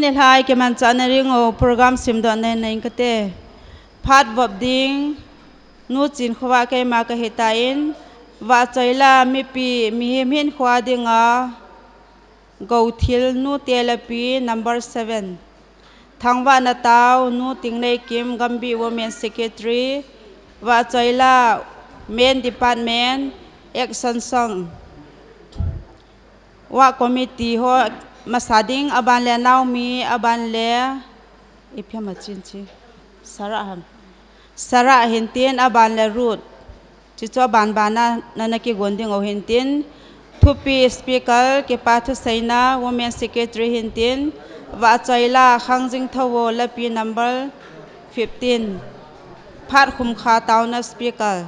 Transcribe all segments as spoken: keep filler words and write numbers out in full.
Nilhai kimanchahna ding u program simdoh nei nei kate. Phat vop ding, Nu Chin Khovah keima kahitan, vahchoila mipi, mihem hinkho dinga, Gouthil nute lapi number seven. Thangvahna tao, Nu Tingneikim, Gambih Women Secretary, vahchoila, Men Department, Action Song. Work Committee ho masa ding, aban le Naomi, aban le, ipi ham achin chi. Sarah ham. Sarah hintin, aban le Ruth. Chuchu aban bana, nana kigon ding u hintin. Thupi speaker, kipa thuseina, Women Secretary hintin. Vahchoila, Khangjing Thovo, lapi number fifteen. Phat khum kha taona speaker.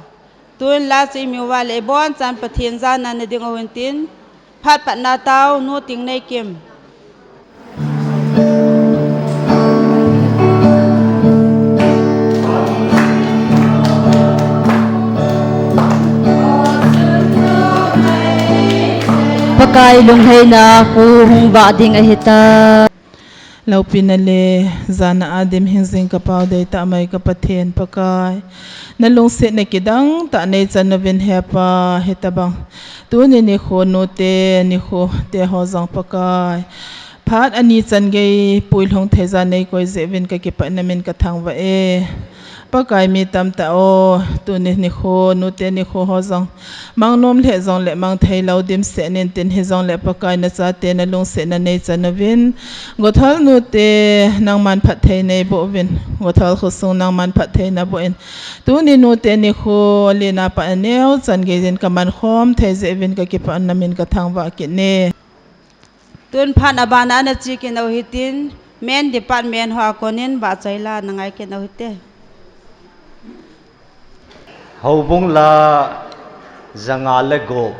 Tun la chu imiuva le ibonchan Pathen jana nei ding u hintin, phat patna tao, Nu Tingneikim. Pakai lunglhaina khu hung vah ding ahitai. Loupina le jana a dim hingjing ka Pau deitah mai ka Pathen Pakai. Na lungsetna kidang tah nei chan uvin he Pa, hitabang tuni nikho nute nikho te ho jong Pakai, phat ani chan gei puilhung thei ja nei koi jeh uvin ka kipah in na min ka thangvah e. Pakai mi tamtah o, tuni nikho, nute nikho ho jong, mang nom lheh jongle mang thei lou dimset in tin, hijongle Pakai na chate na lungsetna nei chan uvin. Gothal nute nangman phatthei nei boh uvin. Gothal khosung nangman phatthei na boh in. Tuni nute nikho, lina pa aneo chan gei din ka man khom thei jeh uvin ka kipah in na min ka thangvah kit e. Tun phat abana ana che kit nau hitin, Men Department ho a konin vahchoila na ngai kit nau hite. Houbung la janga le gup.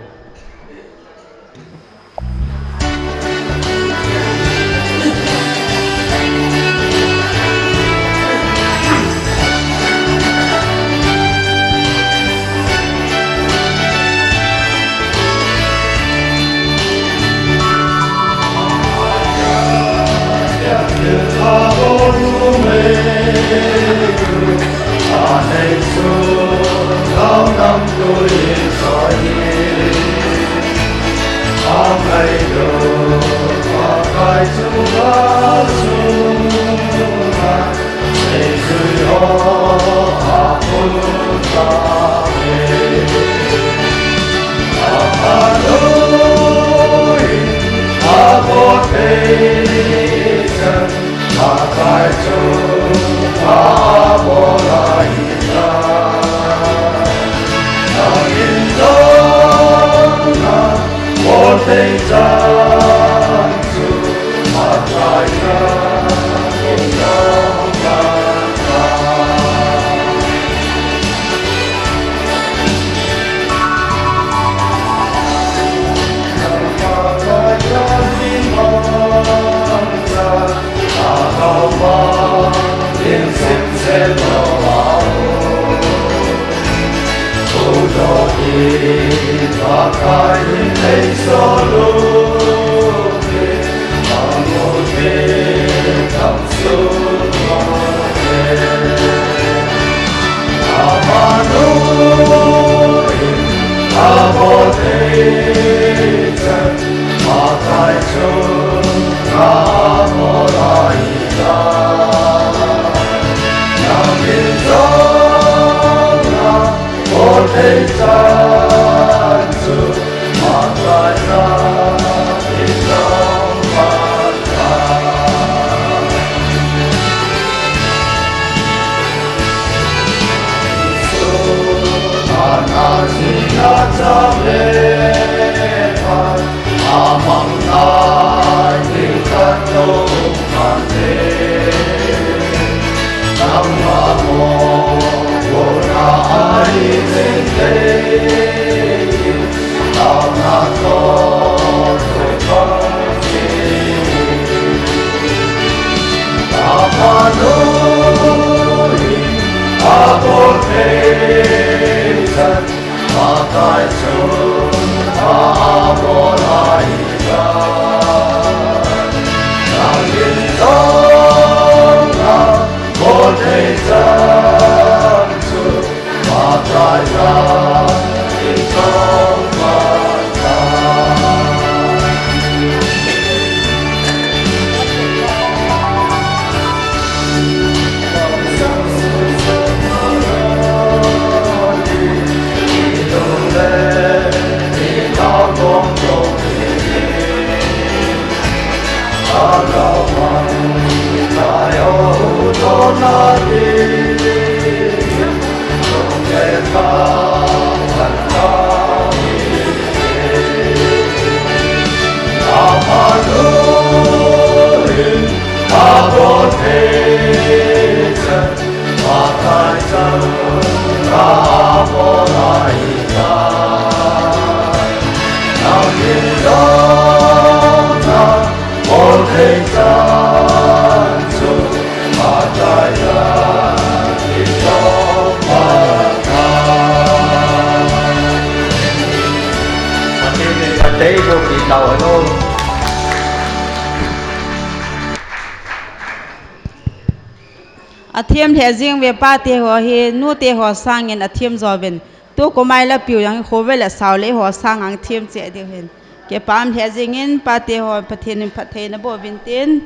Athem lheh jing uve, pate ho hi nute ho sangin athem jo uvin. Tu kumai lapiu jong hi khovel le sao le ho sang ang them cheh diu hin. Kipa um lheh jingin pate ho Pathen in phatthei naboh uvin tin.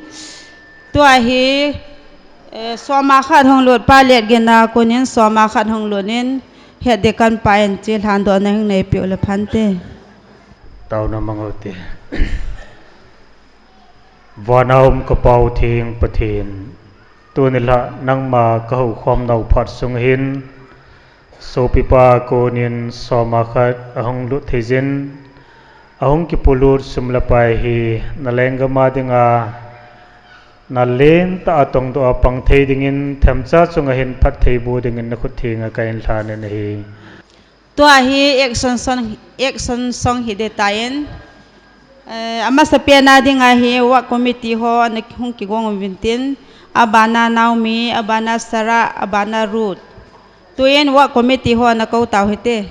Tua hi, eh, soma khat hung lut pa Letgen a konin soma khat hung lut in, het ding kan pa in chi lhandohna hung neipeh u le phante. Taona mang u hite. Vana um ka Pa u Theng Pathen, tuni lah nangma ka houkhom nau phat sung hin, sopipa konin soma khat ahung lut thei jin, ahung kipolut sum le pai hi na lenggam a dinga na lentah a tongdoh a pang thei dingin themcha chunga hin phatthei boh dingin na khut thenga ka in lhan in ahi. Tua hi action song, action song hi ding tan, eh, amasapen a dinga hi work committee ho ana hung kigong uvin tin, abana Naomi, abana Sarah, abana Ruth. Tuin work committee ho ana kou tau hite.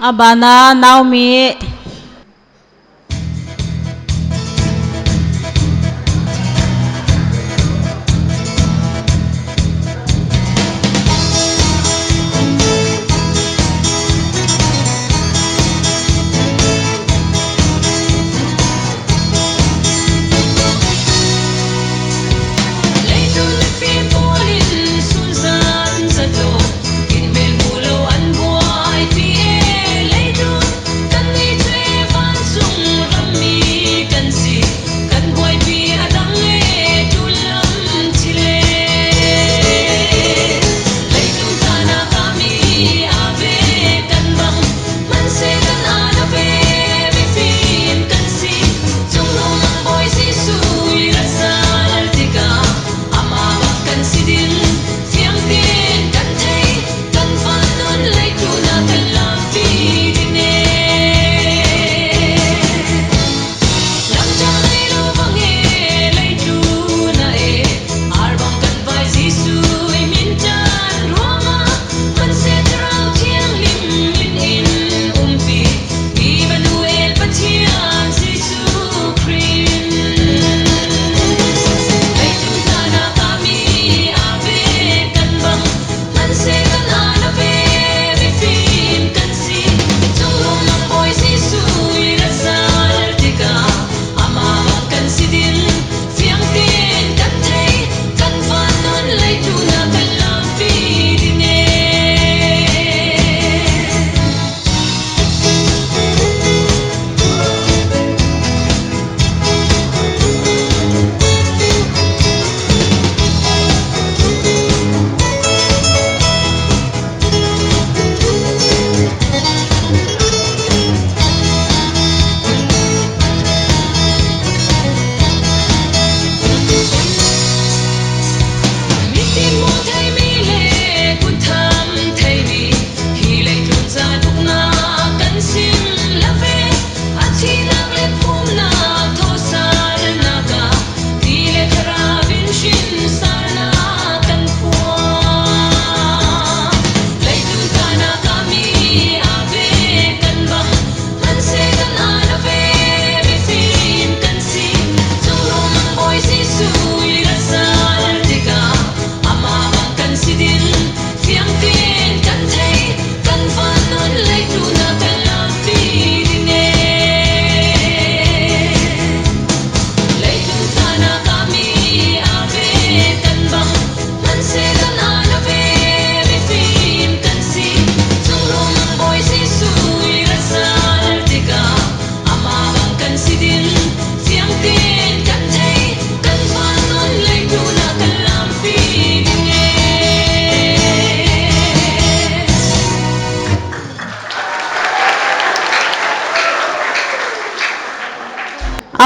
Abana Naomi.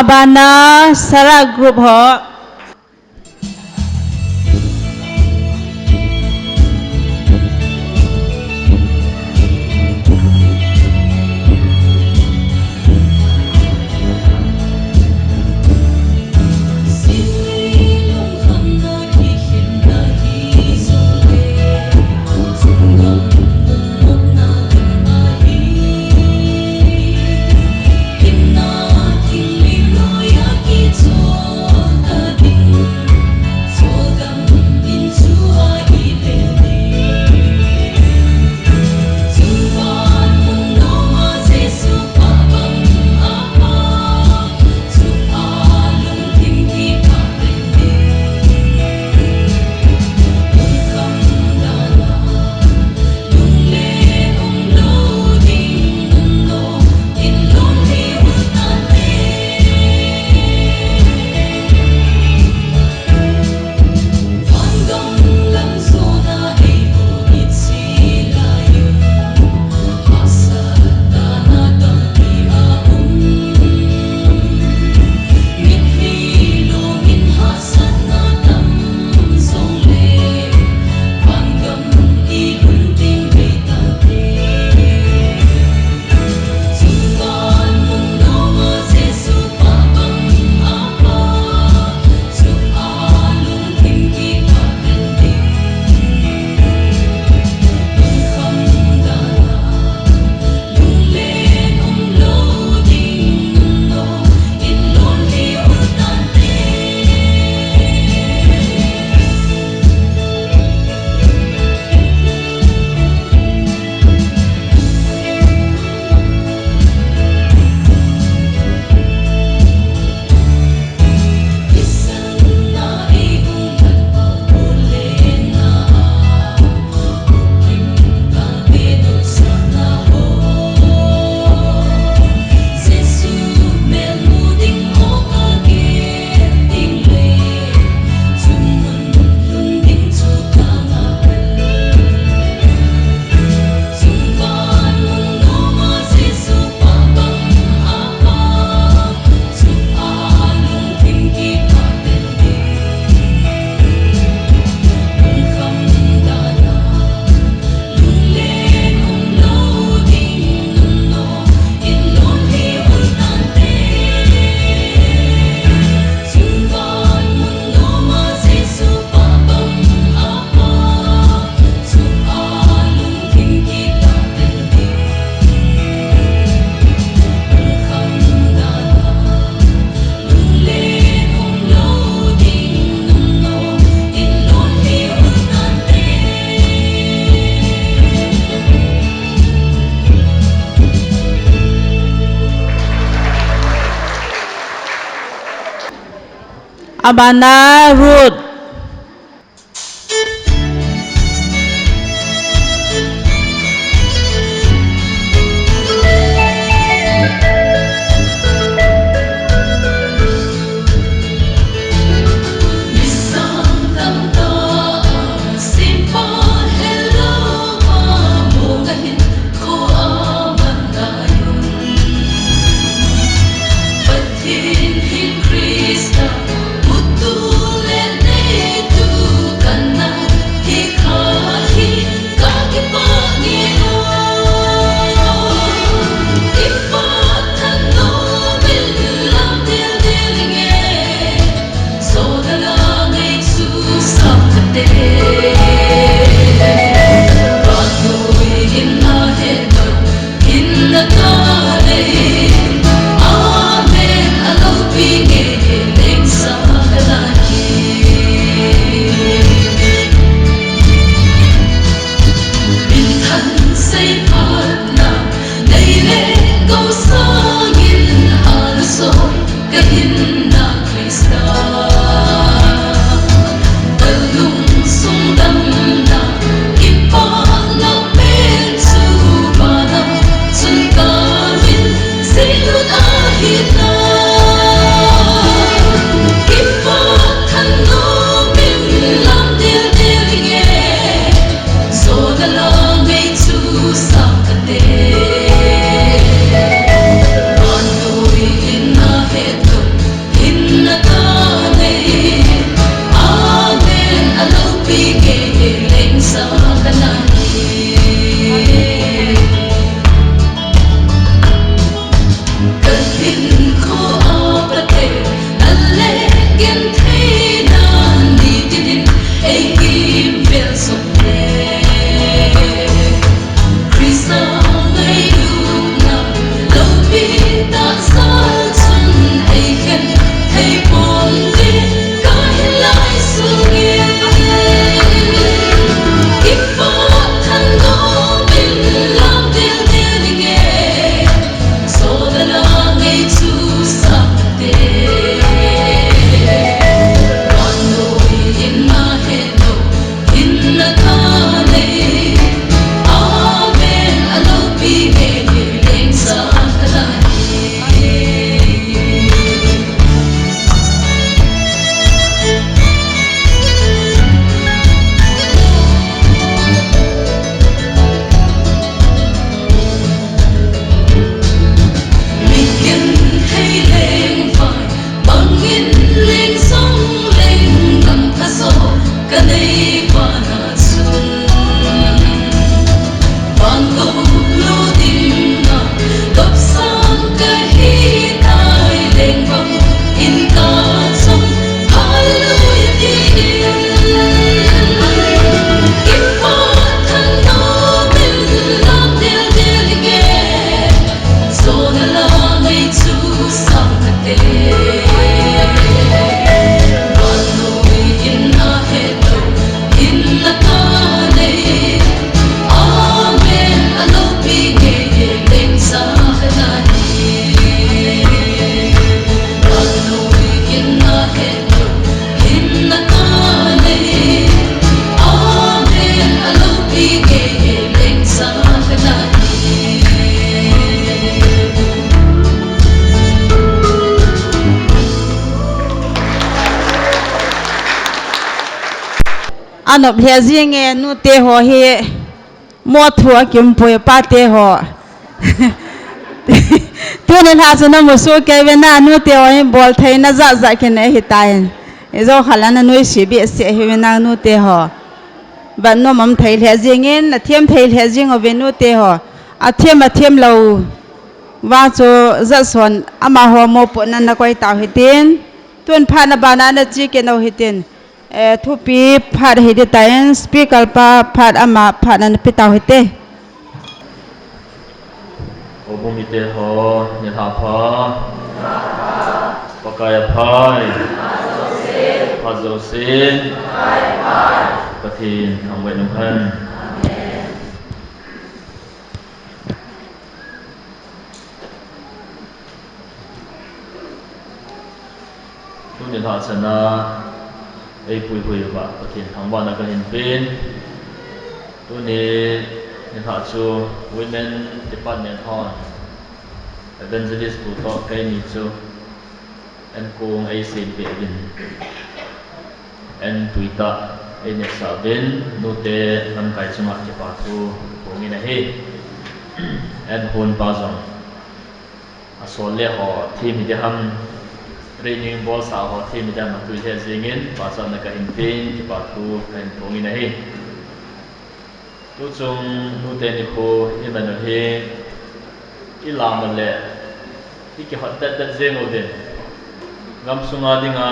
Abana Sara group ho. Abana Ruth. Anop lheh jing e, nute ho hi. Mo thu akimpui pate ho. Tuni lha chu namu soh kei uve, nute ho hi bol theina jat jat kinei ahitan. Ijou khat le nanuisat behseh ahi uve nute ho. Vannoi um thei lheh jingin, nathem thei lheh jing uve nute ho. Athem athem lou uva chu jatson amaho mopohna nakoi tau hitin. Tun phat abana nache kit nau hitin. Eh, thupi phat hi ding tan, speaker pa phat ama phat ana pe tau hite. Houbung mite ho, nilhah pha. Pakai aphai. Phat jouse. Pathen thangvah in umhen. Nilhah chana ei puihui uva Pathen thangvahna kahin pen. Tuni nilhah chu Women Department hon Evangelist pu toh keini chu enkong ei sempeh uvin, en tuitah ei netsah uvin, nute lamkai chunga kipa thu phongin ahi. En honpa jong asol le ho them hiding ham, training bolsa ho them hiding ham, atui lheh jengin pachatna kahin pen, kipa thu kahin phongin ahi. Tuchung nute nikho iman u hi, ilam u le ikihot det det jeng uvin, gamsunga dinga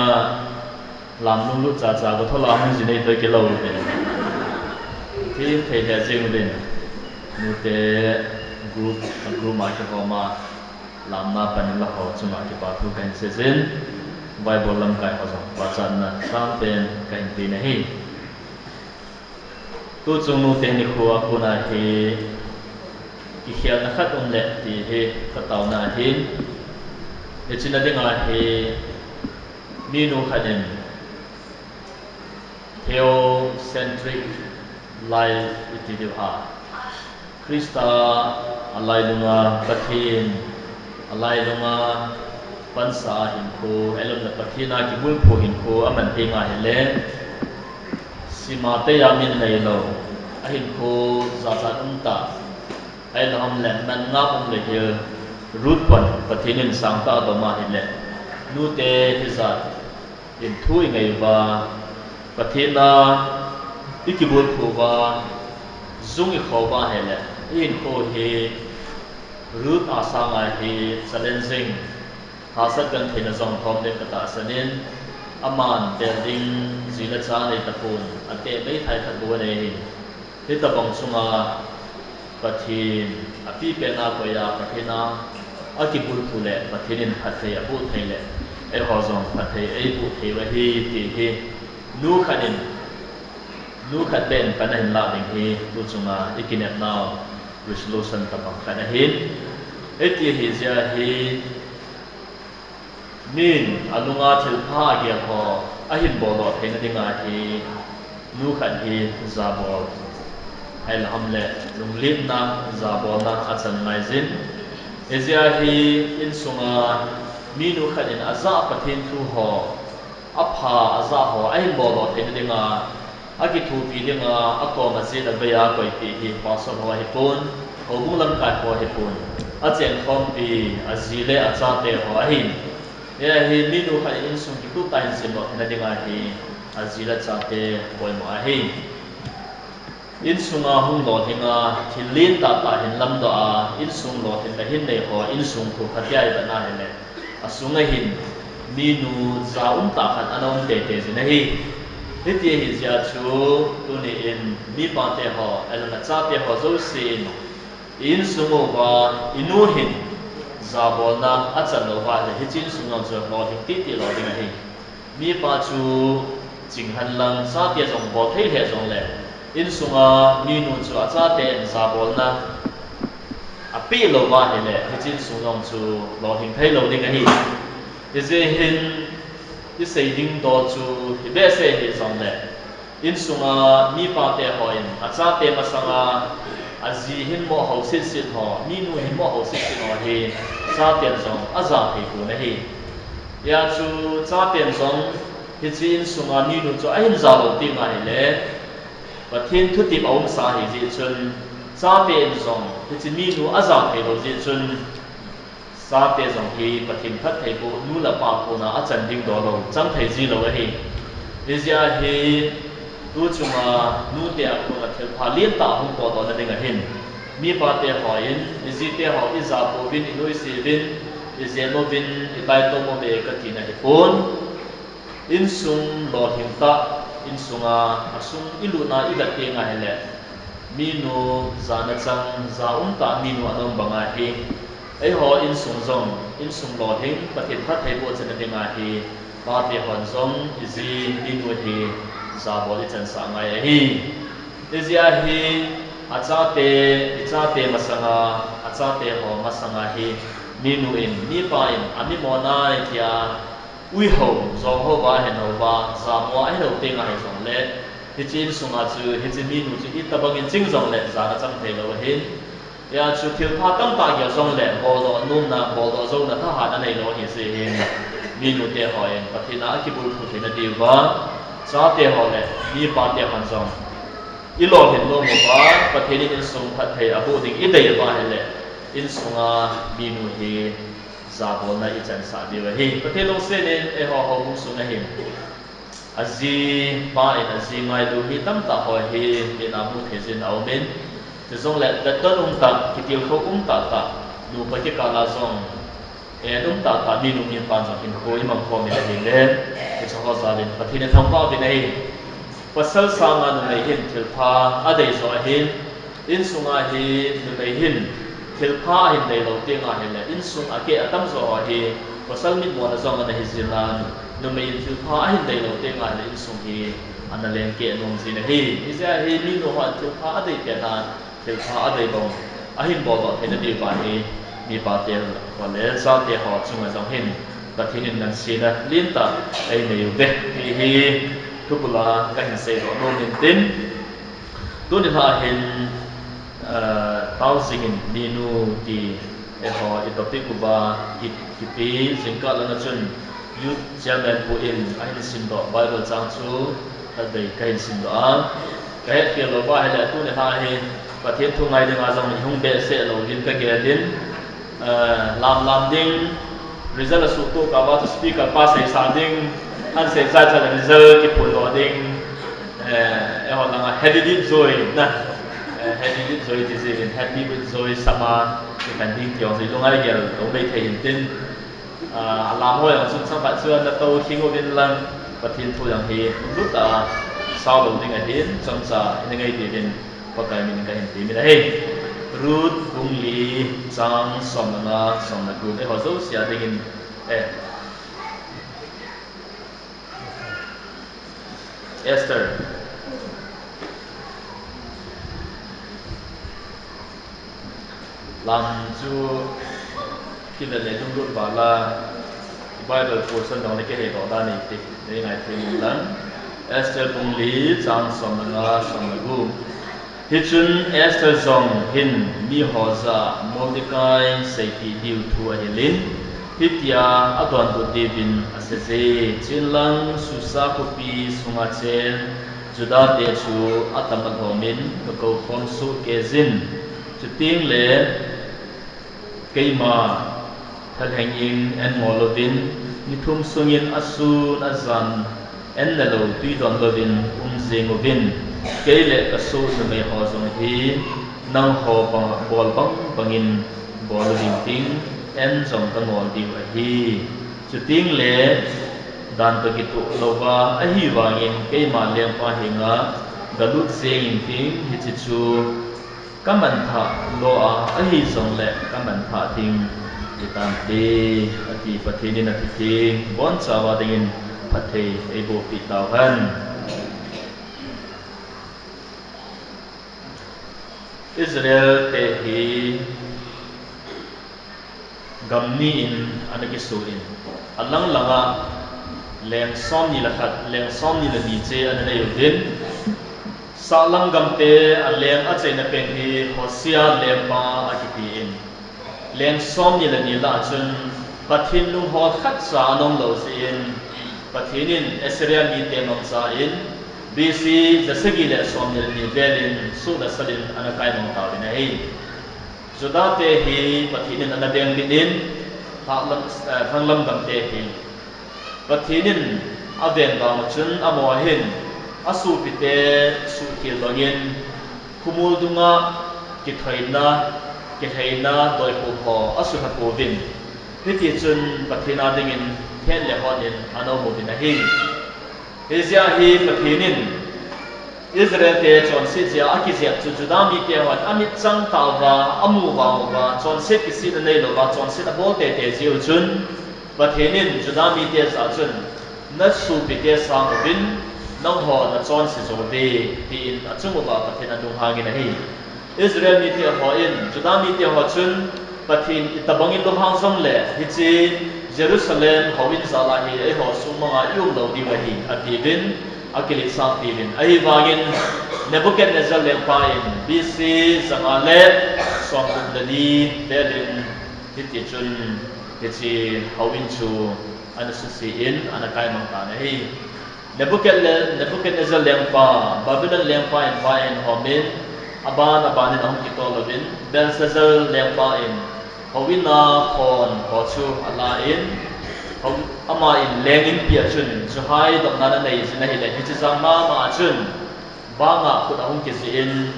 lam lunglut chacha, go thola hung ji nei toh kilou uvin, them thei lheh jeng uvin, nute group, group a kihoma lamna pan inla ho chunga kipa thu kahin seijin, Bible lamkai ho jong pachatna sampen kahin pen ahi. Tuchung nute nikho a kona hi kikhelna khat um leh ti hi kataona ahin, hiche na dinga hi minu khat in theocentric life iti diu ham, Christa alailunga, Pathen alailunga pansa a hinkho, ahiloule Pathen a kibulphu hinkho aman tenga hile, sima teiya min neilou, ahinkho jachat umtah, ahilou ham le man ngap um le hil, Ruth pon Pathen in sangtah adom a hile, nute hijat in thu ingai uva, Pathen a ikibulphu uva, jung ikho uva hile, ihinkho hi Ruth a sanga hi challenging, hahsat gentheina jong thom ding katahsan in, aman bel ding ji le cha anei tapon, ateh meithai khat bou anei ahin. Hitobang chunga Pathen apipen a koi a, Pathen a akibulphu le Pathen in phatthei aboh thei le, eiho jong phatthei eiboh thei u ahi ti hi nu khat in, nu khat beh in pan ahin lah ding hi tuchunga ikinepnau resolution tobang khat ahin. Hiti ahijeh a hi, min alunga thilpha agel ho ahin boldoh theina dinga hi, nu khat hi jabol, ahilou ham le lungletna, jabolna achan ngaijin. Hijeh a hi insunga minu khat in ajah Pathen thu ho, apha ajah ho ahin boldoh theina dinga, akithopi dinga, akom a jet a vei a koipi hi pastor ho ahipon, houbung lamkai ho ahipon, achengkhompi aji le achate ho ahin. Hia hi minu khat in insung kitup tah hin semdoh theina dinga hi aji le achate poimo ahi. Insunga hung lolhinga, thil lentah tah hin lamdoh a, insung lolhinna hin nei ho, insung thu khatia ivetna hile, asunga hin minu ja umtah khat ana um teitei jin ahi. Hiti ahijeh a chu, tuni in mipate ho, ahiloule chate ho jousen, i insung uva inu hin jabolna achan lou uva hile, hiche insung jong chu lolhing titi lou ding ahi. Mipa chu chinghen lang, chate jong bol thei lheh jongle, insunga minu chu achaten jabolna apeh lou uva hile, hiche insung jong chu lolhing thei lou ding ahi. Hijeh hin isei ding dol chu hi behseh hih jongle, insunga mipate ho in achate masanga aji hin moh ho sitsit ho, minu hin moh ho sitsit ho hi chaten jong aja thei pon ahi. Hia chu chaten jong hiche insunga minu chu ahin ja lou tenga hile, Pathen thutep aumsa ahijeh chun, chaten jong hiche minu aja thei lou jeh chun, chate jong hi Pathen phattheiboh nu le pa kona achan ding doh lou, chang thei ji lou ahi. Hijeh a hi tuchunga nute a kona thilpha lentah hung potdohna dinga hin, mipate ho in, ijite ho ijapouvin, inuiseuvin, ijemuvin, itaitomouve katina ahipon. Insung lolhing tah, insunga asung ilutna ivet tenga hile, minu jana chang, ja umtah minu ana um banga hi, eiho insung jong insung lolhing, Pathen phattheiboh channa dinga hi, pate hon jong iji minu hi jabol ichansah ngai ahi. Hijeh a hi, achate, ichate masanga, achate ho masanga hi, minu in, mipa in, amimo nai tia uiho, jong houva, ahin houva, jamoa ahin hou teng ahi jongle, hiche insunga chu, hiche minu chu itobang in ching jongle, jana chang thei lou ahin. Hia chu thilpha tamtah gel jongle, boldoh nomna, boldoh jouna thahat anei lou ahi jeh hin, minu te hon Pathen a akibulphu theina diuva, chate ho le mipa te hon jong ilolhin nom uva, Pathen in insung phatthei aboh ding idei uva ahile, insunga minu hi jabolna ichansah diu ahi. Pathen lungset in eiho houbung sunga hin, aji pa in aji ngailu mi tamtah ho hi, ina mu thei jin aumin. Chujongle, vetton umtah, kitilkhou umtah tah, nupa kikah a jong, eh, umtah tah, minu mipa jong hinkho imang khom in ahile, hiche ho jal in Pathen in thangvah uvin ahi. Pasal sanga numei hin thilpha adei jo ahin, insunga hi numei hin thilpha ahin dei lou teng ahile, insung akeh atamjo ho hi, pasal mitmona jong ana hi jin a, numei in thilpha ahin dei lou teng ahile, insung hi ana lengkeh nom jin ahi. Hijeh a hi minu hon thilpha adei pen a, thilpha adei bang ahin boldoh theina diuva hi, mipa te ho le chate ho chunga jong hin, Pathen in ngansena lentah einei uve ti hi, thubul a kahin seidoh nom intin, tuni lha hin, eh, Taojing in minu ti eiho i topic uva ki, kipe, jingkah langa chun Youth Chairman pu in ahin simdoh Bible chang chu adei kahin simdoh a, kahetkhel louva ahile, tuni lha hi Pathen thu ngai dinga jong ihung behseh louvin kagel in, eh, lam lam ding, result asuhtoh kah uva chu speaker pa seisah ding, ahin seisah chule result kiphondoh ding, eh, eiho langa Happy with Joy na, eh, Happy with Joy ti jeh in, Happy with Joy Summer ti khen ding ti jong chu ilunga igel lou maithei intin, ah, alam ho jong chun chomkhat chu ana tou lhing uvin lang, Pathen thu jong hi lunglut tah a sao lou ding ahin, chomcha ina ngai diuvin Pakai min in kahin temin ahi. Ruth bung li chang som le nga, som le gup, eiho jouse a dingin, eh, Esther. Lam chu kivet le lunglut val a, Bible portion jong le kiheidoh dan nei ti, nei ngaithei inlang. Esther bung li chang som le nga, som le gup. Hichun Esther jong hin miho jah a Mordecai seipeh diu thu ahil in, hitia adonbut diuvin aseije, Chen lang Susa khopi sunga chen Juda te chu atam alhom in, gakou khom sohkei jin, chuteng le keima thalheng in en ngol uvin, ni thum sungin asun ajan en ne lou, twi don louvin um jeng uvin, kei le kasoh numei ho jong hi nangho bang, bol bang bangin bol uvin ting, en jong kangol diu ahi. Chuteng le dan toh kitoh louva ahivangin keima lengpa henga galut jeng inting, hiche chu kamanthah lou a, ahijongle kamanthah ding hitante, ati. Pathen in athuteng bonchauva dingin phatthei eiboh peh tauhen. Israel te hi gam ni in ana kiso in, alang langa leng somni le khat, leng somni le ni che ana nei uvin, sahlang gamte aleng acheina pen hi Hosea lengpa akiti in, leng somni le ni lah a chun Pathen lunghol khatcha ana um lou jeh in, Pathen in Assyria mite mangcha in, B C jasagi le somni le ni vel in suh le sal in ana kaimang tauvin ahi. Juda te hi Pathen in ana vengbit in, lhanglam, eh, lhanglam gamte hi Pathen in aven vang chun amaho hin asopite suhkhel bangin khomol dunga kithoina, kilheina doikhoh ho asuhlha pouvin, hitichun Pathen a dingin thet le hon in ana um uvin ahi. Hijeh a hi Pathen in Israel te chonset jeh a akijep chu Juda mite hon amitchang tah uva, amu vang uva, chonset kisihna neilouva, chonset abol teitei jeh u chun, Pathen in Juda mite jah a chun, nasopite sang uvin, nangho nachonse jou uve, tin achung uva Pathen alunghangin ahi. Israel mite hon, Juda mite ho chun, Pathen itobangin lunghang jongle, hiche Jerusalem houin jal a hi eiho sumang a i um lou diu ahi, atiuvin, akiletsah piuvin. Ahivangin Nebuchadnezzar lengpa in B C janga le somgup le li vel in hitichun hiche houin chu ana suse in ana kaimang tan ahi. Nebuchadne-, Nebuchadnezzar lengpa, Babylon lengpa in va ahin homin, aban aban in ahung kitol uvin, Belshazzar lengpa in houin a khon ho chu alan, hou-, ama in leng inpi a chun, chuhai dopna ana nei jin ahile, hiche jang mama a chun, banga khut ahung kijih in,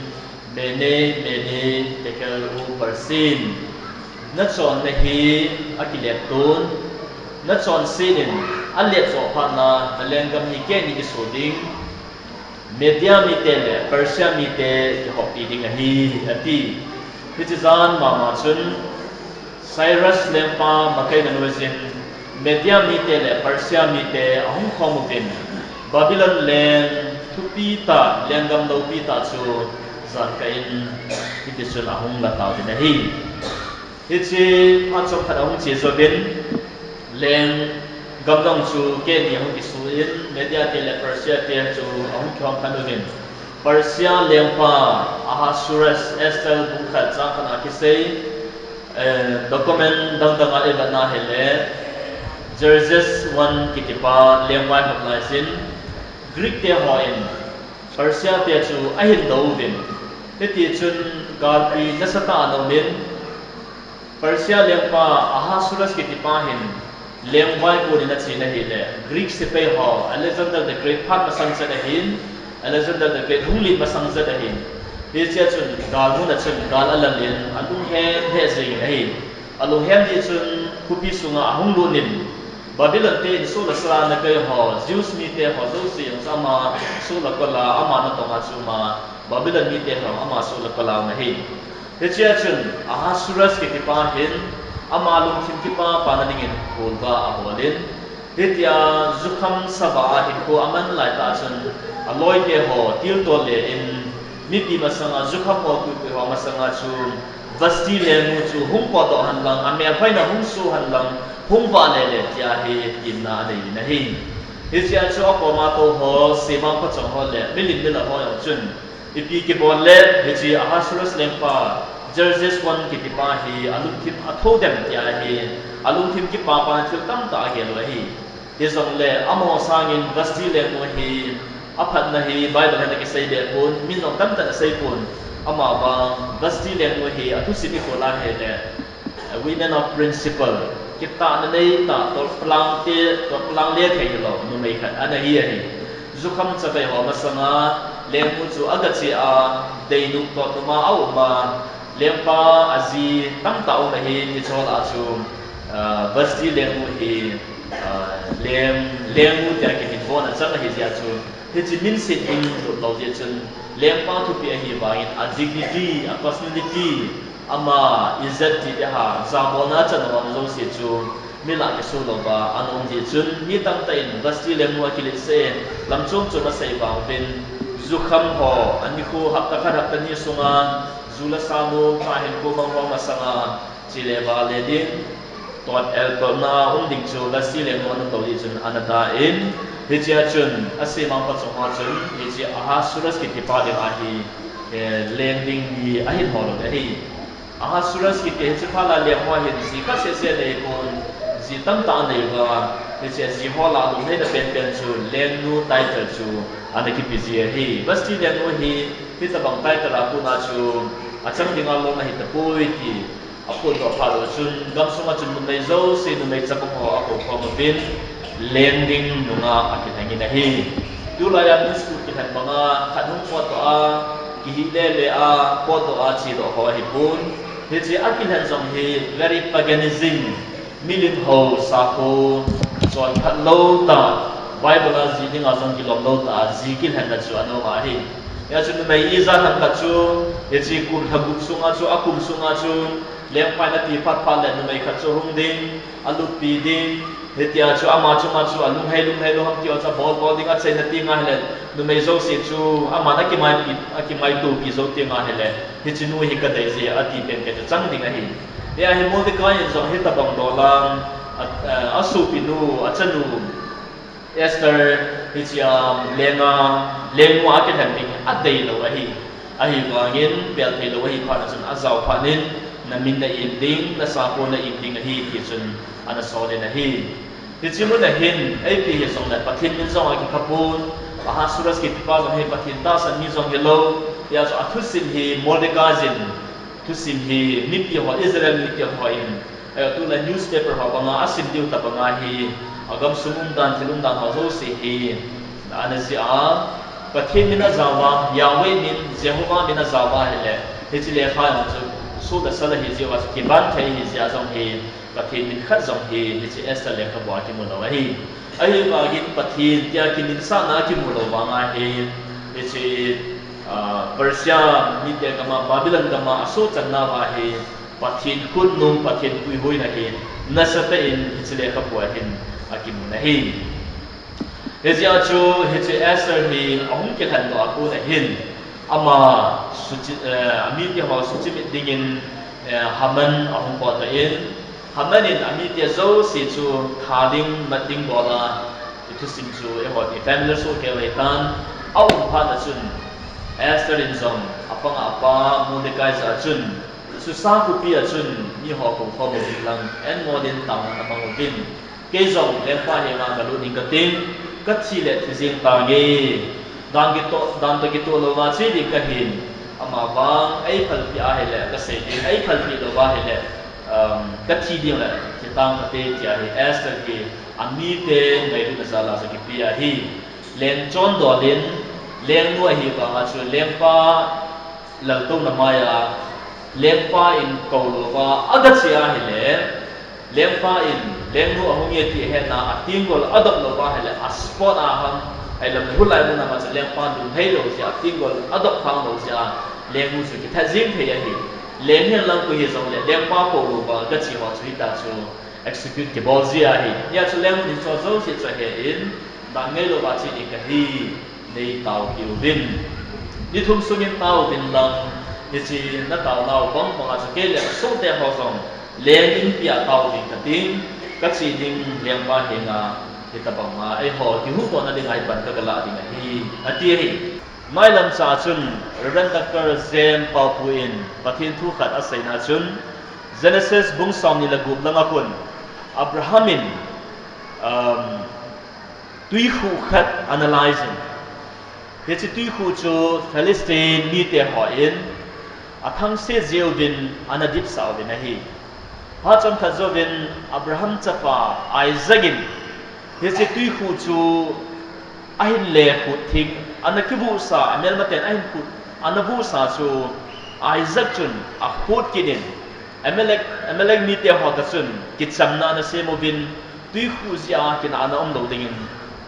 Mene, Mene, Tekel, Upharsin. Nachonna hi akilet ton. Nachonset in alet joh phat na, nalenggam hi keini kiso ding, Media mite le Persia mite kihoppi ding ahi, ati. Hiche jan mama chun, Cyrus lengpa makai na nuijin, Media mite le Persia mite ahung khom uvin, Babylon leng thupi tah, lenggam loupi tah chu jankah in hitichun ahung la tauvin ahi. Hiche phat chomkhat ahung che jouvin, lenggam jong chu keini ahung kiso in, Media te le Persia te chu ahung kihom khen uvin. Persia lengpa Ahasuerus, Esther bung khat chang khat a kisei, eh, document dang dang a ivet na hile, Xerxes one kitipa lengvai hop laiyin, Greek te hon Persia te chu ahin do uvin. Hitichun galpi nasatah ana umin, Persia lengpa Ahasuerus kitipa hin lengvai kon in ache in ahile, Greek sepai ho, Alexander the Great phat masang chet ahin, Alexander the Great hung len masang chet ahin. Hichea chun gal mun a chun gal alal in alunghem lheh jengin ahi. Alunghem jeh chun khopi sunga ahung lut in, Babylon te in soh le sah a ana kai ho, Jews mite ho jouse jong chu ama soh le kol a, ama natong a chu ama, Babylon mite ho ama soh le kol a um ahi. Hichea chun Ahasuerus kitipa hin ama lungthim kipapana dingin kholvah ahol in, hitia jukham savah a hinkho aman laitah chun, aloite ho tiltol le in, mipi masanga jukham ho, kuikui ho masanga chu Vashti lengnu chu hung potdoh hen lang, amelhoina hung soh hen lang, hung vah le le, tia hi temna anei in ahi. Hichea chu akoma tou ho, semang phachom ho le milim milal ho jong chun, ipi kibol le, hiche Ahasuerus lengpa, Xerxes one kitipa hi alungthim athou dem, tia hi alungthim kipapana thil tamtah agel u ahi. Hijongle amaho sangin Vashti lengnu hi aphatna hi Bible hin akisei behpon, min jong tamtah in asei pon. Amavang Vashti lengnu hi athusim ikhol a hile, a women of principle, kitahna neitah, totpalang te, totpalang le thei hilou numei khat ana hi ahi. Jukham chavei ho masanga lengnu chu agache a, deinum totnum a aum a, lengpa aji tamtah um ahin, hiche lah a chu, ah, Vashti lengnu hi, ah, leng, lengnu tia kiminvo na chang ahi jeh a chu, hiche minset ding lut lou jeh chun, lengpa thupi ahivangin a dignity, a personality, ama ijat ti ding ham, jabolna achan ho jouse chu milah kiso louva ana um jeh chun, mi tamtah in Vashti lengnu akilet sah e, lam chom chom asei vang uvin, jukham ho, anikho hapta khat hapta ni sunga, ju le sa nom, cha hinkho mang ho masanga, che le vah le ding, tot el tolna um ding chu Vashti lengnu ana tou jeh chun ana da in, hichea chun asemang phachom ho chun hiche Ahasuerus kitipa dinga hi, eh, leng ding mi ahin hol u ahi. Ahasuerus kiti hiche phat a leng ho hin ji khat seh seh anei pon, ji tamtah anei uva, hiche ji ho lah a lunglhaina penpen chu lengnu title chu ana kipe ji ahi. Vashti lengnu hi hitobang title a kona chu achang dinga lom ahi tapoi ti aphondoh phat u chun, gamsunga chun numei jouse, numei chapang ho akou khom uvin, leng ding nungah akilheng in ahi. Tulai a Miss Ku kilhen banga khat hung potdoh a, kihih le le a, potdoh a chedoh ho ahipon. Hiche akilhen jong hi very paganism, milim hou, sakho, chonphat lou tah, Bible a ji dinga jong kilom lou tah a ji kilhenna chu ana um ahi. Hia chu numei ijat ham khat chu, hiche kum lha gup sunga chu, akum sunga chu, lengpa in ati phat phat le numei khat chu hung ding, aluppi ding, hitia chu ama chunga chu alunghei lunghei lou ham ti ho chu abol bol ding, achaina teng ahile, numei jouse chu aman akimaipi, akimaitopi jou teng ahile, hiche nu hi kadei je ati penpen chu chang ding ahi. Hia hi Mordecai in jong hitobang dolang, a, a sopinu, achanu, Esther, hichea, lenga, lengnu a kilhen ding adeilou ahi. Ahivangin, pelthei lou ahi phat a chun, ajao phat in, namin na im ding, nasapon na im ding ahi, ti chun, ana sol in ahi. Hiche mun a hin, ipi hijongle, Pathen min jong akipha pon, Ahasuerus kitipa jong hi Pathen tahsan mi jong hilou, hijeh chun athusim hi Mordecai in, thusim hi mipi ho, Israel mipi ho in, eh, tulai newspaper ho banga asim diu tobanga hi, agamsung umdan, thil umdan ho jouse hi, ana jih a, Pathen min ajao a, Yahweh min, Jehovah min ajao a ahile, hiche lekha jong chu, soh le sal ahi jeh uva chu kiban thei ahi jeh a jong hi, Pathen min khat jong hi, hiche Esther lekhabu a kimu lou ahi. Ahivangin Pathen tia kiminsahna kimu lou vanga hi, hiche, ah, Persia mite gam a, Babylon gam a asohchanna uva hi, Pathen khutnung, Pathen puihoina hi, nasatah in hiche lekhabu a hin akimun ahi. Hijeh a chu hiche Esther hi ahung kilhen doh a kon a hin, ama suchi-, eh, amite ho suchimit dingin, eh, Haman ahung call doh in, Haman in amite jouse chu tha ding, mat ding bol a, i thusim chu eiho hi familiar soh kei u ahitan, aum phat a chun, Esther in jong apang a apa Mordecai jah a chun, Susa khopi a chun miho kou khom uvin lang, en ngol in taona mang uvin. Kei jong lengpa henga galut ding kating, kathi le thi jeng tange. Dan kitoh, dan toh kitoh louva che ding kahin. Amavang eiphalpeh ahile, kasei ding, eiphalpeh louva ahile, um, kathi ding le thi tang kate, tia hi Esther hi amite ngailutna jal a chu kipe ahi. Leng chondol in, lengnu ahivanga chu lengpa laltouna mai a, lengpa in kou louva agache ahile, lengpa in lengnu ahunge ti ahetna a, atenggol adop louva ahile, a spot a ham, ahilam le hulai mun a ma chu lengpa lunghei lou jeh a, atenggol adop khang lou jeh a, lengnu chu kithat jeng thei ahi. Leng hen lang koi hijongle, lengpa kou louva gache ho chu hita chu execute kibol ji ahi. Hia chu lengnu in hicho jouse chu ahe in, dan ngei louva che ding kahi, nei taopeh uvin. Ni thum sungin taovin lang, hiche nataonau bang banga chu kei le kasohte ho jong leng inpi a tao ding kating, kache ding lengpa henga, hitobanga eiho kihuhdohna dinga hi pan kagalah ding ahi, ati ahi. Mailamcha a chun Reverend Doctor Jem Paopu in Pathen thu khat aseina chun, Genesis bung somni le gup langa kon, Abraham in, um, twikhuh khat analyze in, hiche twikhuh chu Philistine mite hon athangset jeh uvin ana dipsah uvin ahi. Phat chomkhat jouvin Abraham chapa Isaac in hiche twikhuh chu ahin lekhuh thing, ana kivuhsa, amelmaten ahin khuh, ana vuhsa chu Isaac chun akhut kit in, Amalek, Amalek mite ho toh chun kichamna ana sem uvin, twikhuh jeh a kinahna umlou dingin,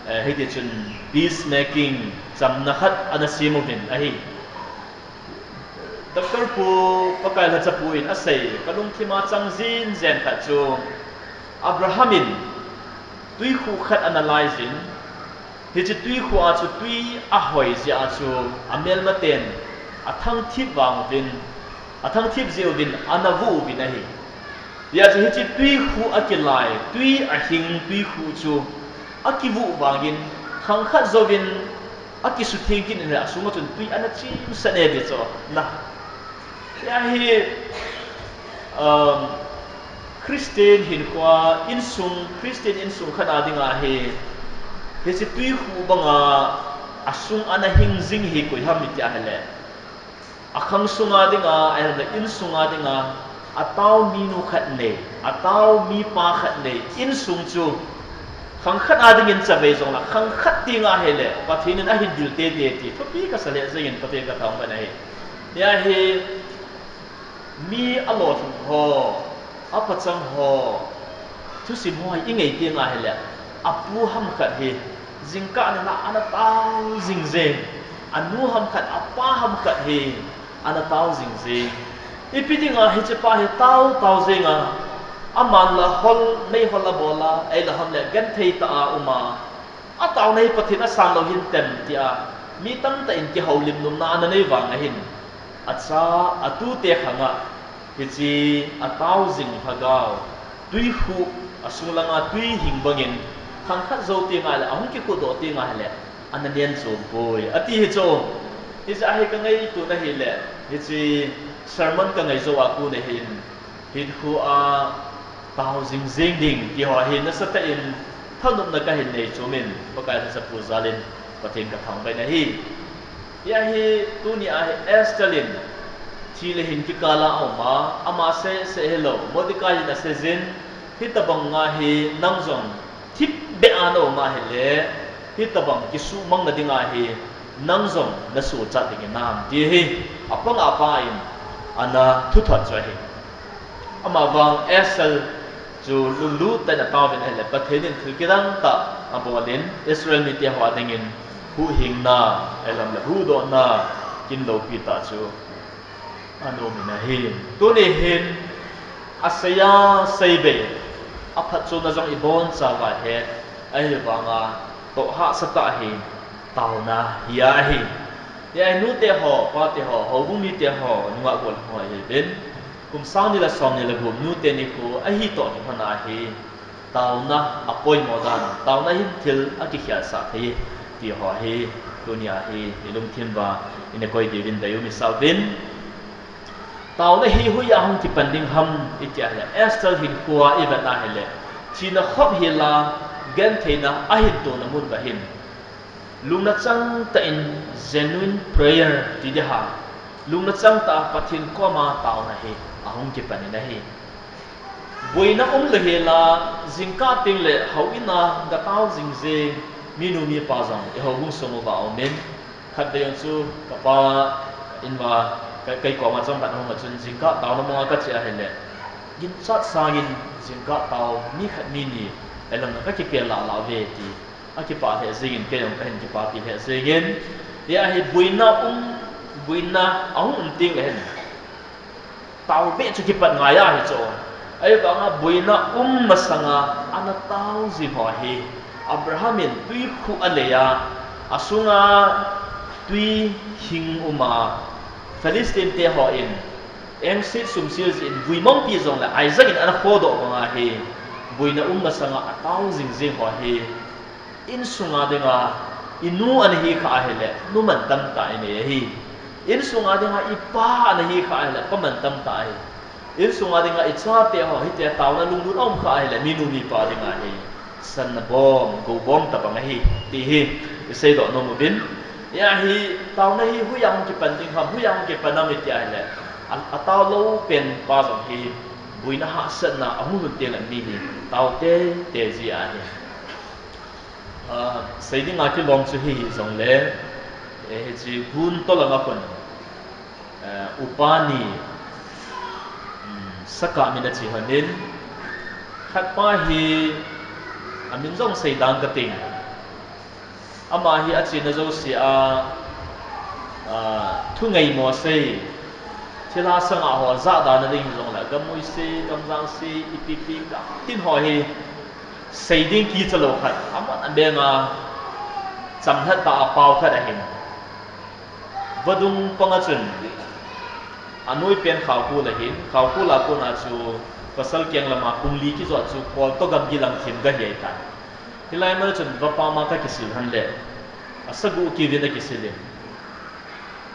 eh, hiti chun peace making, chamna khat ana sem uvin ahi. Doctor Pu Pakai Lhachapu in asei, kalungthima chang jinjen khat chu, Abraham in twikhuh khat analyze in, hiche twikhuh a chu twi ahoi jeh a chu amelmaten athangthip vang uvin, athangthip jeh uvin ana vuh uvin ahi. Hijeh chun hiche twikhuh akilai, twi ahing twikhuh chu akivuh vangin khang khat jouvin akisutheng kit in le asunga chun twi ana chimsah e ti chu na. Hia hi, um, Christian hinkho, insung, Christian insung khat a dinga hi, hiche twikhuh banga asung ana hing jing hi koi ham iti ahile, akhang sunga dinga, ahile insunga dinga, atao minu khat nei, atao mipa khat nei, insung chu khang khat a dingin chavei jong la, khang khat tenga hile Pathen in ahin dil teitei ti thupi kasa lheh jengin Pathen kathangvah in ahi. Hia hi mi alolhing ho, apachang ho, thusim ho hi ingei tenga hile, apu ham khat hi jingkah nilhah ana tao jing jeng, anu ham khat, apa ham khat hi ana tao jing jeng. Ipi dinga hichepa hi tao tao jenga, aman la hol, meihol abol a, ahilou ham le genthei tah a um a, ataona hi Pathen asan lou hintem tia mi tamtah in kihoulim nomna ana nei vang ahin, acha, atute khanga hiche atao jing lhagao, twikhuh Asung langa tui hing bangin, khang khat jou teng ahile, ahung kikhudoh teng ahile, ana nen chom poi. Ati hi chu, hiche hi ka ngaito na hile, hiche sermon ka ngai jou a kon hin, hinkho a tao jing jing ding, ti ho hi nasatah in, thanopna ka hin nei chom in, Pakai lhacha pu jal in, Pathen ka thangvah in ahi. Hia hi, tuni a hi Esther in, thi le hin kikal a aum a, ama sei sei hilou, Mordecai in asei jin, hitabang a hi nang jong, thipbeh a na um ahile, hitabang kisuhmang na ding a hi, nang jong na suhchat ding hinam, ti hi, apang a pa in, ana thuthot chu ahi. Amavang Esther chu lunglut tah in ataovin ahile, Pathen in thil kidang tah abol in, Israel mite ho dingin huhhingna, ahilouleh huhdohna, kin loupi tah chu ana um in ahi. Tuni hin, asei a sei bei, aphatchomna jong ibonchauva het, ahivanga toh hahsa tah hi, taona hi ahi. Hia hi nute ho, pate ho, houbung mite ho, nungah gollhang ho ahiuvin, kum sang ni le som ni le gup nute nikho ahi toh kilhon a hi, taona apoimo dan, taona hin thil akikhelsah thei, ti ho hi, tuni a hi, ilungthim uva, ina koi diuvin deium isah uvin. Taona hi hoiya hung kipan ding ham, iti ahile, Esther hinkho a ivet na hile, thina khop hila, gentheina ahin tona mun uva hin, lungna chang tah in genuine prayer ti ding ham, lungna chang tah a Pathen koma taona hi ahung kipan in ahi. Boina umlou hela, jingkah teng le houin a gatao jing jing minu mipa jong ihoubung sung uva aumin, khatvei jong chu kapa in uva, ka, kei koma chomkhat ahung a chun jingkah taona manga kache ahile, ginchat sangin jingkah tao mi khat mi ni, ahilouleh kakipel lah lah uve ti, akipah lheh jengin, kei jong kahin kipapi lheh jengin, hia hi boina um, boina ahung um teng le hin, taobeh chu kipat ngai ahi chu. Ahivanga boina um masanga ana tao jing ho hi, Abraham in twi khuh anei a, asunga twi hing um a, Philistine te hon engset sumset jeh in vui mongpi jongle Isaac in ana khodoh banga hi, boina um masanga atao jing jeng ho hi, insunga dinga inu ana hi kha ahile, numan tamtah inei ahi. Insunga dinga ipa ana hi kha ahile, paman tamtah ahi. Insunga dinga ichate ho, hitia taona lunglut aum kha ahile, minu mipa dinga hi, sanna bom, gou bom tabang ahi, ti hi iseidoh nom uvin. Hia hi, taona hi hoiya hung kipan ding ham, hoiya hung kipan ham iti ahile, a, atao lou pen pa jong hi, boina hahsatna ahung lhun teng le mi hi, tao teitei ji ahi. Ah, sei dinga kilom chu hi hijongle, eh, hiche gun tolanga khun, eh, upa ni, um, sakah min ache lhonin, khatpa hi amin jong seidan kating. Ama hi achena jouse a, ah, thungeimo sei, thilha sanga ho jahda na ding hijongle, gamui sei, gamjang sei, ipi pi gamtin ho hi, sei ding kichalou khat, aman abenga, chamlhat tah a pao khat ahin. Vadung panga chun, anoipen Khaokul ahin, Khaokul a kona chu pasal keng lama pung li kijoh chu Kol toh gamgi lang thim gahi ahitan. Hilai muna chun vapama kakisil henle, asagu kiuvin akisil in.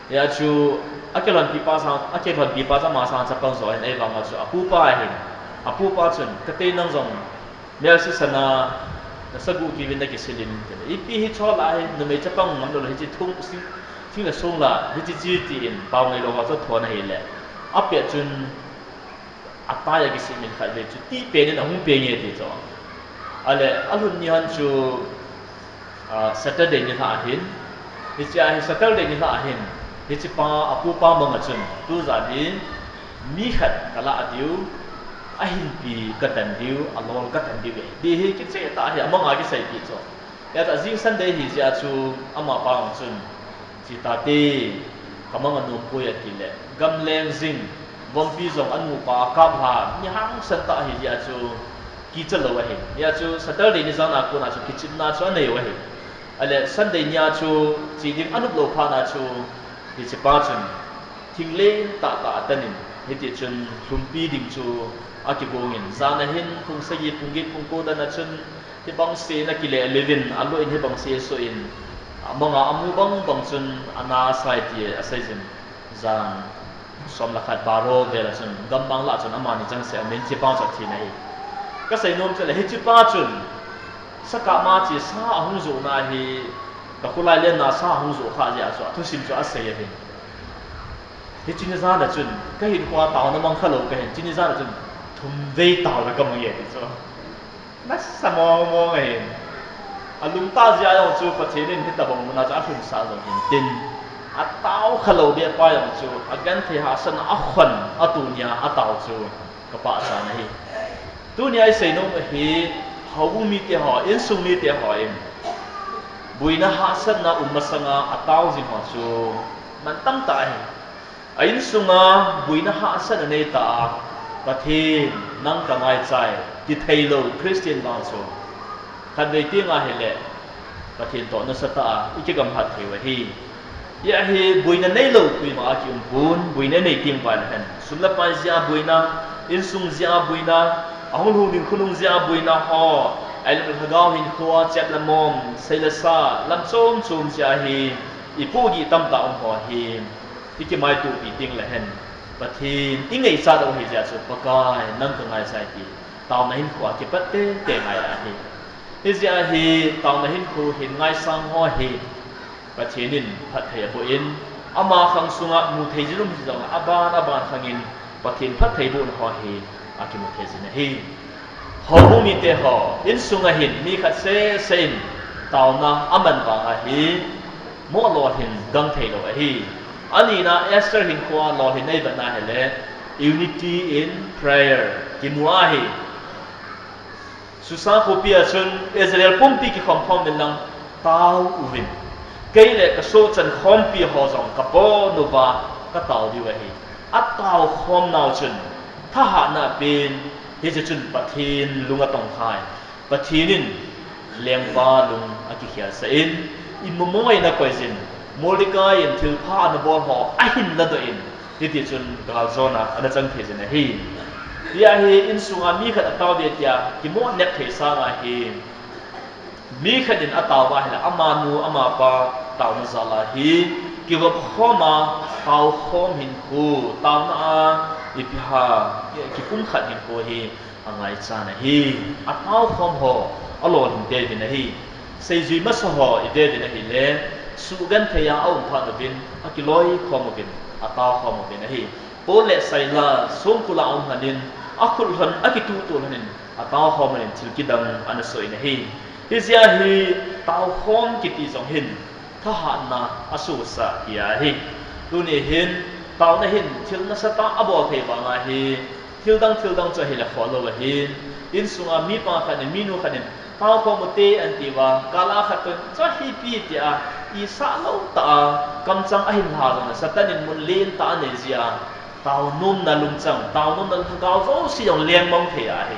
Hia chu, akilhonpipa sang, akilhonpipa chu ama sang chapang jo ahin, ahivanga chu apupa ahin. Apupa chun, katei nang jong, mel sisan a, nasagu kiuvin nakisil in, tile. Ipi hiche lah hi, numei chapang ngamlou le hiche thung, thing le song lah, hiche che tin, pao ngailouva chu athon ahile. Apet chun, atai a kisim in khatvei chu tihpen in ahung penge ti chu. Ahile, alhun ni hon chu, ah, Saturday nilhah ahin, hichea hi Saturday nilhah ahin, hichepa, apupa manga chun, tujan hi, mi khat kalah diu, ahinpi katan diu, alol katan diu ahi. Ti hi kichehtah hi, amanga kiseipeh chu. Hijeh a jing Sunday ahijeh a chu, amapa jong chun, Che tate, kamang anompoi atile, gamleng jing, vompi jong anupa akaplha, mi hangsan tah ahijeh a chu, kichalou ahi. Hia chu Saturday ni jana kona chu kichepna chu aneiu ahi. Ahile Sunday nia chu, che ding anoplou phatna chu, hichepa chun, thinglen tahtah atanin, Hiti chun lhumpi ding chu akigong in, jan a hin pung sagi, pung get, pung ko dan a chun hibang se in akile levin, alo in hibang se so in, amanga amu bang bang chun ana sai ti asei jin. Jan som le khat baro vel a chun gammang lah chun amani chang se a min chipa chu athi na hi. Kasei nom chu le hichipa chun sakama chi sa ahung jo na hi, kakhulai lenna sa ahung jo kha jia chu athusim chu asei ahin. Hichi ni jan a chun kahinkhoa taona mang khalou kahin, chini jan a chun thum vei taona kamang e ti chu. Nasa mong mong ahin. Alungtah jeh a jong chu Pathen in hitabang mun a chu alhunsah jong hin tin, atao khalou beh pa jong chu agenthei hahsatna akhon a tunia atao chu kapahcha na hi. Tunia isei nom ahi, houbung mite ho, insung mite ho in buina hahsatna um masanga atao jing ho chu mantam tah ahi. A insunga buina hahsatna nei tah a, Pathen, nang ka ngaichai, ti theilou Christian vang chu khatvei teng ahile Pathen toh nasatah a ikigam hat thei u ahi. Hia hi buina neilou koima a kium pon, buina nei teng uva le hen, sum le pai jeh a buina, insung jeh a buina, ahung lhung ding khonung jeh a buina ho, ahilou le lhagao hinkhoa chep le mom, sei le sa, lam chom chom jeh a hi ipohgih tamtah um ho hi ikimaitopi teng le hen, Pathen ingaichat u ahi jeh a chu, Pakai, nang ka ngaichai ti taona hinkhoa kipat tete ngai ahi. Hijeh a hi taona hinkho hin ngaisang ho hi Pathen in phatthei aboh in, ama khang sunga mu thei jin um hijongle aban aban khang in Pathen phatthei bohna ho hi akimu thei jin ahi. Houbung mite ho insunga hin mi khat seh seh in taona aman vang ahi, moh lolhin gang theilou ahi. Anina Esther hinkhoa lolhin eivetna hile unity in prayer kimu ahi. Susa khopi a chun Israel pumpi kikhom khom in lang tao uvin, kei le kasohchan khompi ho jong kabon uva katao diu ahi. Atao khom nau chun thahatna apen, hiche chun Pathen lung atong khai. Pathen in lengpa lung akikhelsah in, imumoi ana koi jin, Mordecai in thilpha ana bol ho ahin ladoh in, hiti chun galjona ana chang thei jin ahi. Hia hi insunga mi khat atao ve tia kimo nep thei sanga hi, mi khat in atao uva ahile amanu amapa taona jal a hi kigop khom a, taokhom hinkho, taona a ipi ham, kipumkhat hinkho hi angaichat ahi. Ataokhom ho alolhin veuvin ahi. Seijui masa ho iveuvin ahile, suhgenthei a aum phat uvin, akiloikhom uvin, ataokhom uvin ahi. Paul le Silas songkul a aum lhonin, akhut lhon, akituhtuh lhonin, ataokhom lhonin thil kidang ana soh in ahi. Hijeh a hi taokhom kiti jong hin thahatna asohsah ti ahi. Tuni hin taona hin thil nasatah abol thei vang ahi. Thildang thildang chu ahile khoh lou ahi. Insunga mipa khat in, minu khat in, taokhom ute anti uva, kal a khat toh in, chu hipi tia isah lou tah a kamchang ahin lha jongle Satan in mun lentah anei jeh a, taonomna lungchang, taonomna lhagao jouse jong lengmang thei ahi.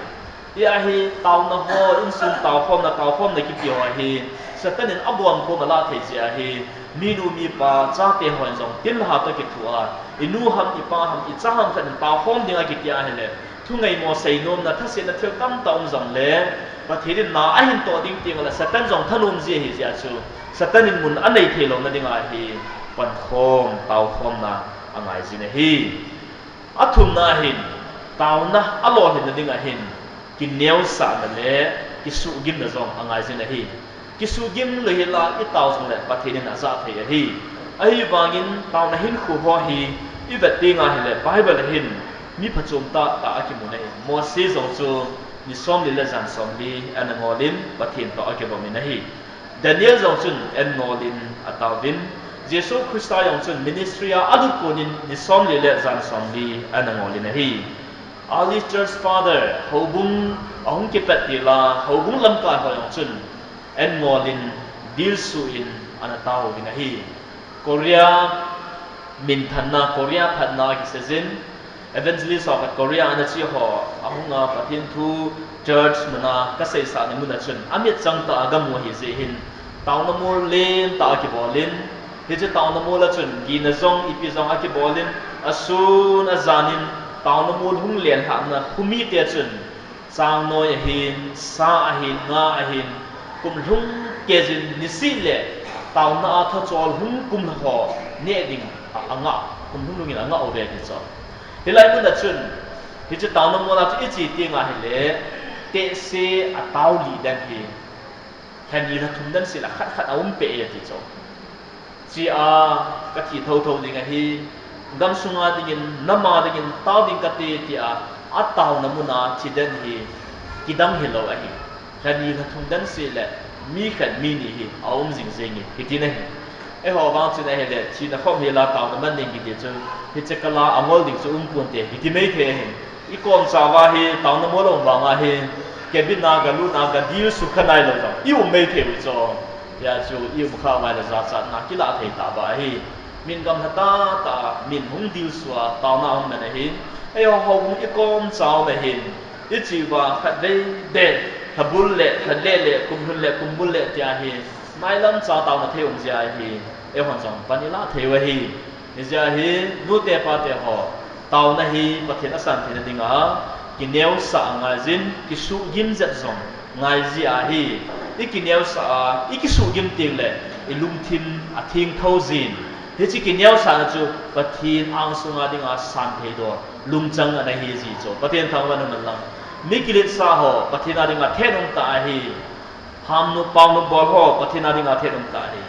Hia hi taona ho, insung taokhomna, taokhomna kiti ho hi Satan in abonkhom alah thei jeh ahi. Minu mipa chate hon jong thilha toh kithoa, inu ham, ipa ham, icha ham khat in taokhom ding akiti ahile, thungaimo, seinomna, thasetna thil tamtah um jongle, Pathen in na ahin toh ding teng le Satan jong thanom ji ahi jeh a chu, Satan in mun anei theilouna dinga hi pankhom, taokhomna angai jin ahi. Athumna hin, taona alolhinna dinga hin kineosahna le kisuhgimna jong angai jin ahi. Kisuhgim lou hela itao jongle Pathen in ajah thei ahi. Ahivangin taona hinkho ho hi ivet tenga hile Bible a hin mi phachom tahtah akimun ahi. Mose jong chu ni somli le jan somli ana ngolin Pathen toh akivomin ahi. Daniel jong chun an ngolin ataovin, Jesu Christa jong chun ministry a alut konin ni somli le jan somli ana ngolin ahi. Early Church Father, houbung ahung kipat tila, houbung lamkai ho jong chun an ngolin, dilsuh in ana taovin ahi. Korea minthanna, Korea phatna akiseijin, evangelist ho khat Korea ana che ho ahunga Pathen thu church muna kaseisahna muna chun amitchang tah a gamu ahi jeh hin, taona mol lentah a kibolin, Hiche taona mol a chun, gina jong, ipi jong akibol in, asun ajan in, taona mol hung lenlhahna khu mite chun, changnoi ahin, sa ahin, nga ahin, kum lhung kei jin nisih le, taona a thachol hung kum lha ho, neh ding a, anga, kum lhung lhung in anga uve ti chu. Hilai mun a chun, hiche taona mol a chu iche teng ahile, tehse a tao li den hi, lha ni lha thum den seh la khat khat a um peh e ti chu. Chia, ka thi thotho ding ahi, gam sunga dingin, nam a dingin, tao ding kate, tia, ataona mun a thi den hi, kidang hilou ahi. Lha ni lha thum den seh le, mi khat mi ni hi, aum jing jeng e, kiti na hi. Eiho vang chun ahile, thina khom hi la taona man ding kiti chu, hiche kal a angol ding chu um pon te, kiti mai thei ahi. I kom chauva hi, taona mol a um vang ahi, cabin a galut a gadilsu kha nailou jong, i um mai thei u chu. Hia chu i um kha uva le jachatna kilah thei tauva ahi. Min gamla tahtah a, min hung dilsu a, taona hung man ahi. Eiho houbung i kom chau na hin, i che uva khatvei beh, lha bul le, lha le le, kum lhun le, kum bul le tia hi, mailam cha taona thei um jia hi, eihon jong pan i lah thei u ahi. Hijeh a hi, nute pate ho, taona hi Pathen asan theina dinga, kineosah angai jin, kisuhgim jet jong ngai ji ahi. I kineosah a, i kisuhgim teng le, i lungthim atheng tho jin. Hiche kineosahna chu Pathen angsunga dinga san thei doh lungchang ana hi ji chu. Pathen thangvahna man lang. Mi kiletsah ho, Pathen a dinga thet um tah ahi. Hamnop paonop bol ho, Pathen a dinga thet um tah ahi.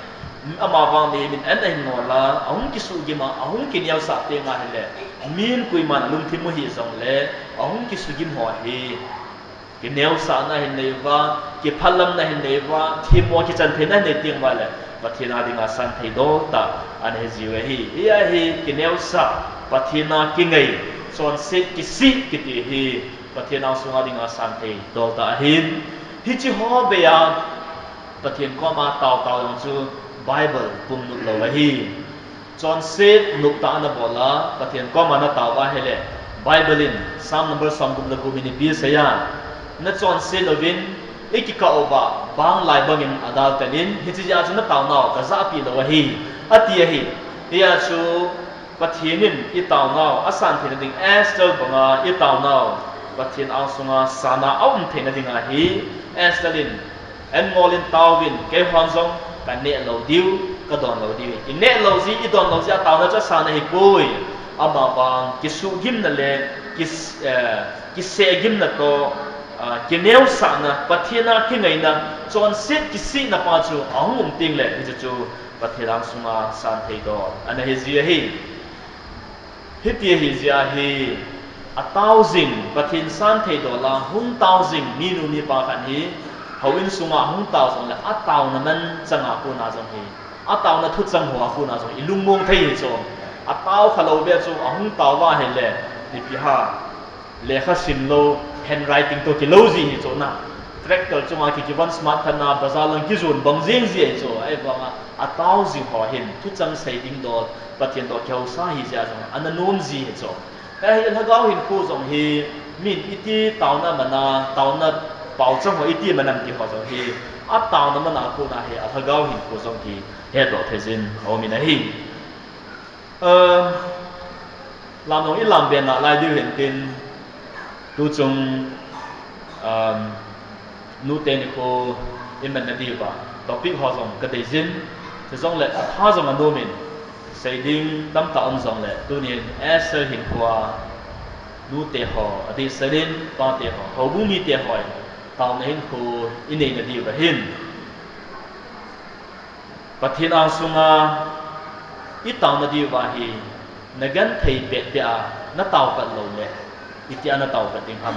Amavang mihem in an ahin ngol a, ahung kisuhgim a, ahung kineosah teng ahile, min koiman lungthim u hih jongle, ahung kisuhgim ho hi, kineosahna ahin nei uva, kiphalamna ahin nei uva, themmo kichan theina ahin nei teng uva le, Pathen a dinga san thei doh tah ana hi jiu ahi. Hia hi kineosah, Pathen a kingai, chonset kisih kiti hi, Pathen angsunga dinga san thei doh tah ahin. Hiche ho bei a, Pathen koma tao tao jong chu Bible pum nop lou ahi. Chonset nop tah ana bol a, Pathen koma na tao uva ahile, Bible in Psalm number somgup le gup in ipi asei a, na chonset uvin, i kikah uva, banglai bangin adalten in, hiche jeh a chu na taonau kajahpeh lou ahi, ati ahi. Hia chu Pathen in i taonau asan theina ding, Esther banga i taonau Pathen angsunga san a aum theina dinga hi, Esther in, an ngol in taovin, keihon jong kaneh lou diu, kadon lou diu. I neh lou ji, i don lou ji a taona chu asan ahipoi. Amavang kis-, eh, kisehgimna toh, ah, kineosahna, Pathen a kingaina, chonset kisihna pa chu ahung um teng le, hiche chu Pathen angsunga san thei doh ana hi ji ahi. Hiti ahi jeh a hi, atao jing, Pathen san thei doh la, hung tao jing minu mipa khat hi, houin sunga hung tao jongle, ataona man changa kona jong hi, ataona thuchang hoa kona jong i lungmong thei hi chu. Atao kha lou beh chu, ahung tao uva ahile, ipi ham, lekha sim lou, handwriting toh kilou ji hi chu na. Tractor chunga ki, kivon smart khat na, bazar lang kijon bang jeng ji ahi chu, ahivanga, atao jing ho hin, thuchang sei ding dol, Pathen toh kihousa ahi jeh a jong, ana nom ji hi chu. Ahi, lhagao hinkho jong hi, min iti taona man a, taona paochang ho iti man am ti ho jong hi, ataona man a kona hi, alhagao hinkho jong hi, hetdoh thei jin aumin ahi. Lam jong i lam be nalai diu hin tin, tuchung, nute nikho i man na diuva, topic ho jong kadei jin, chujongle atha jong anomin, sei ding tamtah um jongle, tunin Esther hinkhoa, nute ho, adehset in, pate ho, houbung mite hon, taona hinkho i neina diuva hin, Pathen angsunga i taona diuva hi, na genthei petpet a na tao pat loule, itia na tao pat ding ham?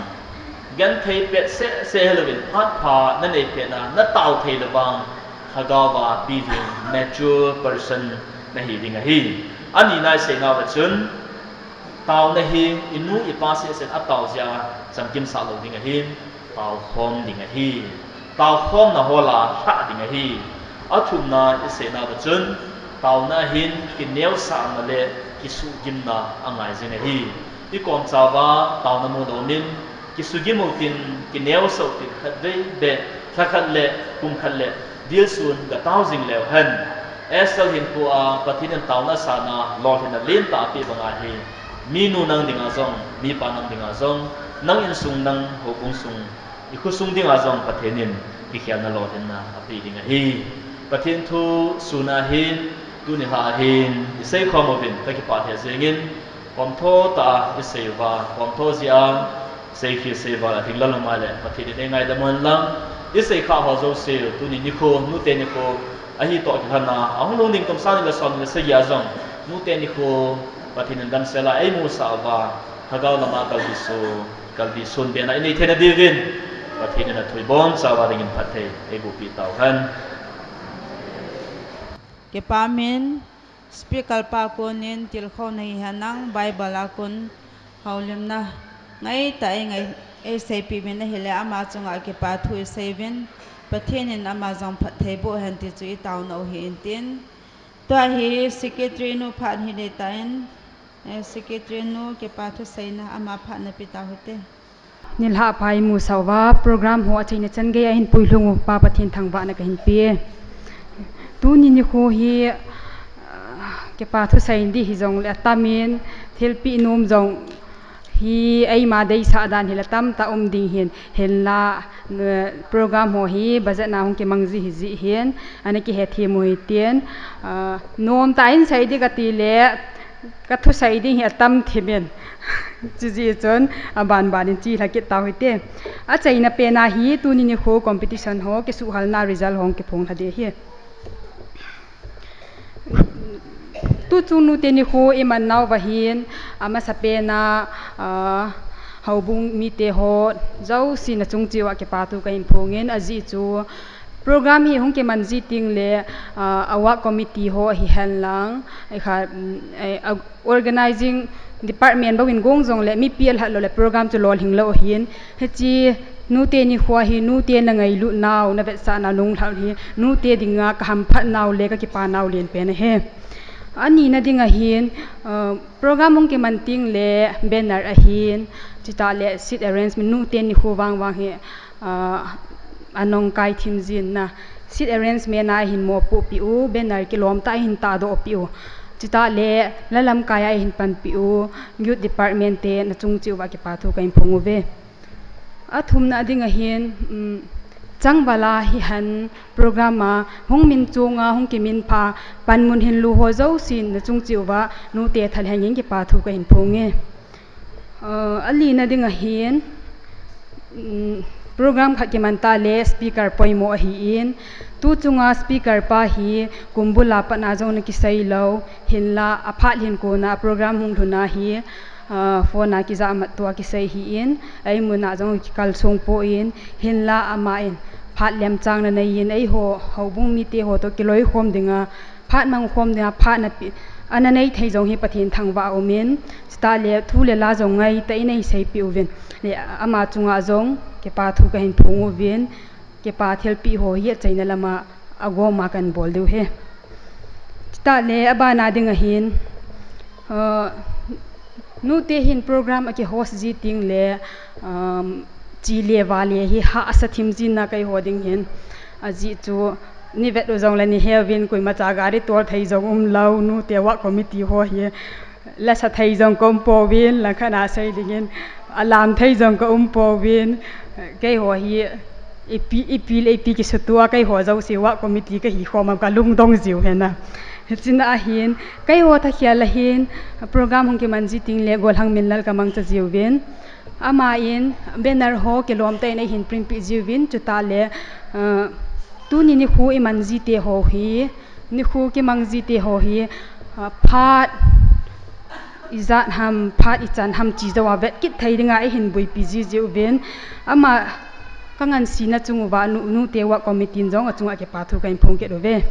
Genthei pet sehseh hilouvin phat pha na nei petna, na tao thei louvang, lhagaova pilhin mature person nahi ding ahi. Anina iseinauva chun, taona hi inu ipa sehseh in atao jeh a chamkimsah lou ding ahi, taokhom ding ahi. Taokhomna hola lhah ding ahi. Athumna iseinauva chun, taona hin kineosahna le kisuhgimna angai jing ahi. I komchauva taona mu lomin, kisuhgim utin, kineosah utin, khatvei beh, lhakhat le, kum khat le, dilsun gatao jing leu hen. Esther hinkho a Pathen in taona asahna lolhinna lentah apeh banga hi, minu nang dinga jong, mipa nang dinga jong, nang insung, nang houbung sung, ikhosung dinga jong Pathen in kikhelna lolhinna apeh ding ahi. Pathen thu suna hin, tuni lha hin isei khom uvin kakipah lheh jengin, khomtho tah a isei uva, khomtho jeh a, seikhel seival a ding lalama le Pathen in eingaidam hen lang, isei khah ho jouse, tuni nikho, nute nikho, ahi toh kilhon a, ahung lhung ding kum sang ni le som ni le sagi a jong, nute nikho, Pathen in damsel a eimusah uva, lhagao lama kalbi su, kalbi sun bena inei theina diuvin, Pathen in athu ibonchauva dingin phatthei eibohpeh tauhen. Kipa min, speaker pa konin tilkhouna hihen lang Bible a kon houlimna ngaitah a eingai, eiseipeh uvin ahile ama chunga kipa thu isei uvin, Pathen in ama jong phatthei boh hen ti chu itaona u hi intin. Tua hi secretary nu phat hiding tan, eh, secretary nu kipa thuseina ama phat napeh tau hite. Nilhah pha imusah uva, program ho achaina chan geiya hin puilhung u Pa Pathen thangvahna kahin pe. Tuni nikho hi, ah, kipa thusei ding hijongle atamin, thilpeh nom jong hi eima deisah dan hile tamtah um ding hin, hinla, eh, program ho hi budget na hung kimang ji hijeh hin, ana kihethem u hitin, ah, nomtah in sei ding kati le, kathusei ding hi atam thimin. Chujeh chun, abanban in chelha kit tau hite. Achaina pen a hi, tuni nikho competition ho kisuhhalna result ho kiphong lha ding ahi. Tuchung nute nikho iman nauva hin, amasapen a, ah, houbung mite ho jouse nachung cheh uva kipa thu kahin phongin, ajeh chu program hi hung kiman ji tengle, ah, a work committee ho hihen lang, eh, kha, mm, eh, a organizing department bou in gong jongle mipi alhat loule program chu lolhing lou ahin. Hiche nute nikho hi nute nangailut nau, navetsahna nunglhah hi nute dinga kahamphat nau le kakipa nau lenpen ahi. Anina dinga hin, ah, program hung kiman tengle banner ahin, chutah le seat arrangement, nute nikho vangvang hi, ah, anung kai thim jin na. Seat arrangement a hin mopohpeh u, banner kilomtah a hin tahdohpeh u. Chutah le, la lamkai a hin panpeh u, youth department te nachung cheh uva kipa thu kahin phong uve. Athumna dinga hin, um, changval a hihen program a hung min chunga hung kiminpha, panmun hinlu ho jousen nachung cheh uva, nute thalheng in kipa thu kahin phong e. Uh, alina dinga hin, um, program khat kiman tah le speaker poimo ahin, tuchunga speaker pa hi kumbul a pat a jong ana kisei lou, hinla aphat hin kona program hung lhun a hi, uh, phone a kijahmat tua kisei ahin, eimun a jong kikalsong poi, hinla aman phat lemchang nanei in eiho houbung mite ho toh kiloikhom dinga, phat mangkhom dinga phat ana pe, ana nei thei jong hi Pathen thangvah aumin, chutah le thu le la jong ngaitah in eiseipeh uvin, le ama chunga jong kipa thu kahin phong uvin, kipa thilpeh ho hi achaina lama agoma kahin bol diu ahi. Chutah le abana dinga hin, uh, nute hin program akihost ji tengle, um, che le vale hi hahsa thim jin na keiho ding hin. Ajeh chu ni vet u jongle ni heuvin, koimacha gari tol thei jong umlou, nute work committee ho hi lasa thei jong ka umpouvin, langkhat a sei dingin alam thei jong ka umpouvin, keiho hi ipi, ipi le ipi kisutua keiho jouse work committee kahikhom am kalungdong jiu ahi na. Hichea hin, keiho thakhel a hin, program hung kiman ji tengle golhang min lal kamangcha jiuvin. Aman, banner ho kilomtah in eihin print peh jiuvin, chutah le, uh, tuni nikho iman jite ho hi, nikho kimang jite ho hi, uh, phat ijat ham, phat ichan ham che jouva vet kit thei dinga eihin buipi ji jiuvin. Ama kangansena chung uva nu, nute work committee in jong achunga kipa thu kahin phong kit uve.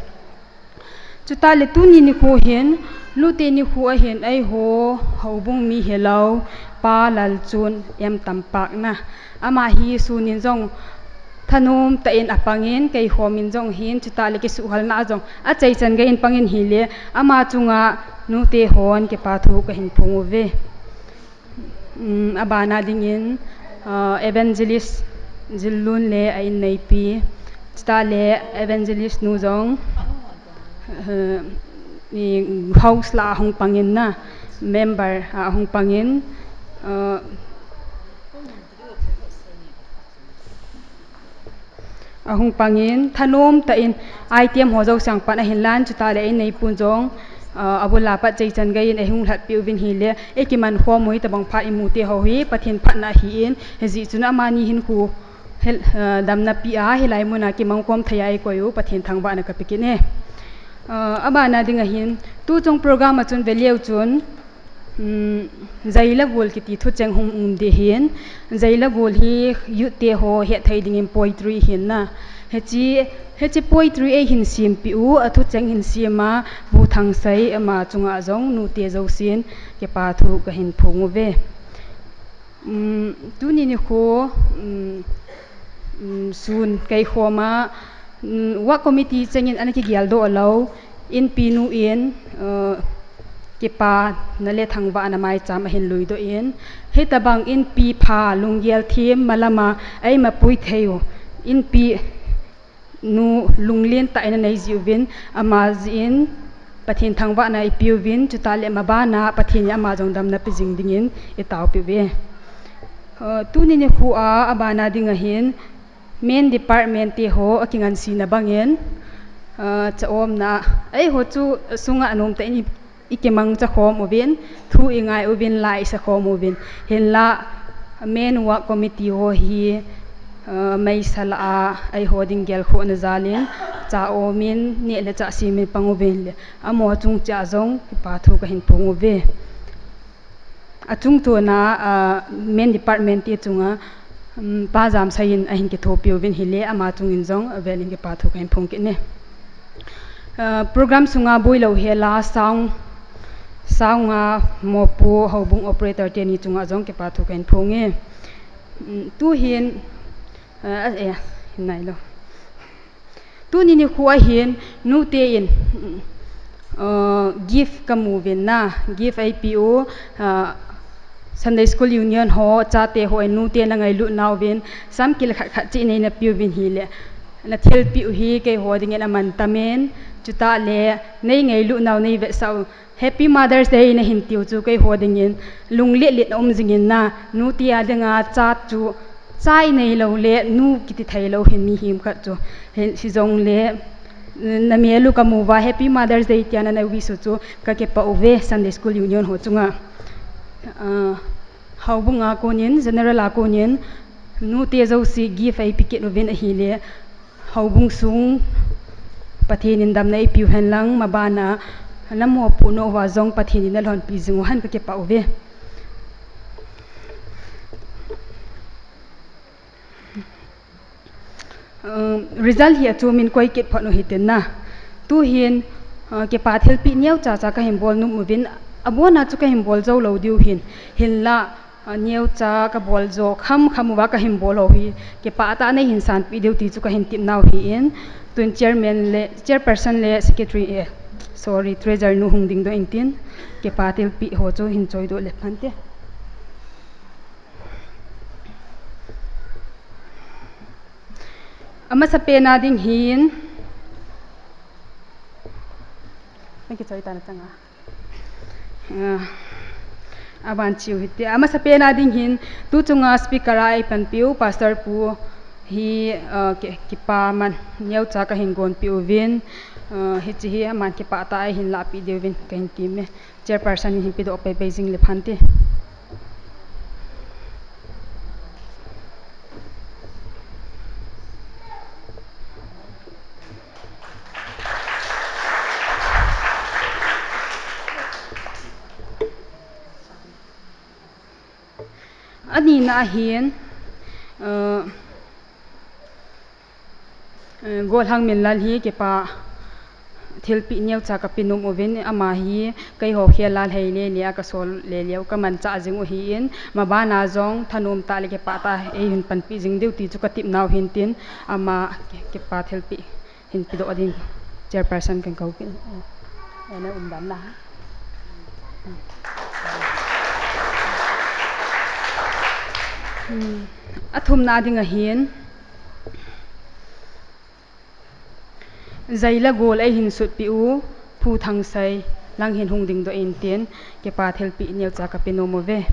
Chutah le tuni nikho hin, nute nikho ahin eiho houbung mi hilou, Pa Lalchun M Tampak na. Ama hi sunin jong thanom tah in apangin, keiho min jong hin, chutah le kisuhhalna a jong achaichan gei in pangin ahile, ama chunga nute hon kipa thu kahin phong uve. Um, abana dingin, uh, Evangelist Jillun le a inneipi, chutah le Evangelist nu jong, eh, ni house lah a hung pangin na, member, ah, hung pangin, eh, ahung pangin, thanom tah in, item ho jouse apat ahin lan, chutah le in neipun jong, ah, abul a pat chei chan gei in, eihung lhatpeh uvin hile, eikiman khom u hitobang phat imu te ho hi, Pathen phatna ahin, hijeh chun amani hinkho, hel-, ah, damna pea, hilai muna kimang khom thei a eikoi u, Pathen thangvahna kape kit e. Ah, abana ding ahin, tuchung program a chun veleu chun, um, Jaila Gol kiti thucheng hung um ding ahin, Jaila Gol hi youth te ho hetthei dingin poetry ahin na. Hiche, hiche poetry eihin sempeh u, athucheng hin sem a, Pu Thangsei ama chunga jong nute jousen, kipa thu kahin phong uve. Um, tuni nikho, um, um, sun kaikhom a, um, work committee chengin ana kigeldoh lou, Inpi nu in, uh, kipana le thangvahna maicham ahin luidoh in, hitobang inpi pha, lunggel them, malam a, eimapui thei u, inpi nu lunglen tah in anei jiuvin, ama jeh in Pathen thangvahna ipeuvin, chutah le mabana Pathen in ama jong damna pe jing dingin itaopeh uve. Uh, tuni nikho a, abana ding ahin, Men department te ho akingansena bangin, ah, chaomna, eiho chu sunga anom tah in i, ikimangcha khom uvin, thu ingai uvin, la isa khom uvin. Hinla, men work committee ho hi, ah, meisa lah a, eiho ding gelkhohna jalin, chaomin, neh le chah semin pang uvin le, amaho chung cheh a jong, kipa thu kahin phong uve. Achungchona, ah, men department te chunga, um, Pa Jamsei in ahin kithopi uvin hile, ama chungin jong avelin kipa thu kahin phong kit e. Ah, program sunga boilou hela sound, sound a mopo houbung operator teni chunga jong kipa thu kahin phong e. Um, tuhin, ah, eh, hin nailou. Tuni nikho ahin, nute in, uh, gift kamu uvin na, gift eipeh u, uh, Sunday School Union ho, chate ho in nute nangailut nauvin, samkil khat khat cheh neina peuvin hile, nathilpeh u hi keiho dingin amantam in, chutah le, neingailut nau, neivetsah u, Happy Mother's Day nahin tiu chu keiho dingin, lunglet let na um jingin na, nute a dinga cha chu, cha inei lou le, nu kiti thei lou hin mihem khat chu. Hin, hijongle, namel u kamu uva, Happy Mother's Day tia nana wish u chu, kakipah uve, Sunday School Union ho chunga. Ah, houbung a konin, general a konin, nute jouse gift eipe kit uvin ahile, houbung sung Pathen in damna eipeu hen lang, mabana namopoh nau va jong Pathen in nalhonpi jing u hen kakipah uve. Um, result hi achomin koi kit phot u hitin na. Tuhin, uh, kipa thilpeh neocha cha kahin bol nom uvin, abona chu kahin bol jou lou diu hin. Hinla, A, neocha kabol jo kham kham uva kahin bol ho hi, kipah tah a neihin sanpeh diu ti chu kahin tepnau ahin, tun chairman le, chairperson le secretary, eh, sorry, treasurer nu hung dingdoh intin, kipa thilpeh ho chu hin choidoh le phante. Amasapen a ding hin, na kichoi ta na chang a. Ah, aban cheu hite. Amasapen a ding hin, tu chunga speaker a eipanpiu, Pastor Pu hi, ah, ki, kipa man, neocha kahin gonpiu vin, ah, hiche hi aman kipah tah a eihin lahpeh diu vin kahin temme. Chairperson in hin pedoh paipai jing le phante. Anina ahin, eh, eh, Golhang Minlal hi kipa thilpeh neocha kape nom uvin, ama hi keiho khel a lhai le le a kasol le leu kamanchah jing u ahin, mabana jong thanom tah le kipah tah a eihin panpeh jing diu ti chu katepnau ahin tin, ama kipa thilpeh hin pedoh ding chairperson kahin kou kit. Eh, na um dan na. Hmm. Athumna ding ahin. Jaila gol eihin sutpeh u, Pu Thangsei lang hin hung dingdoh intin, kipa thilpeh neocha kape nom uve.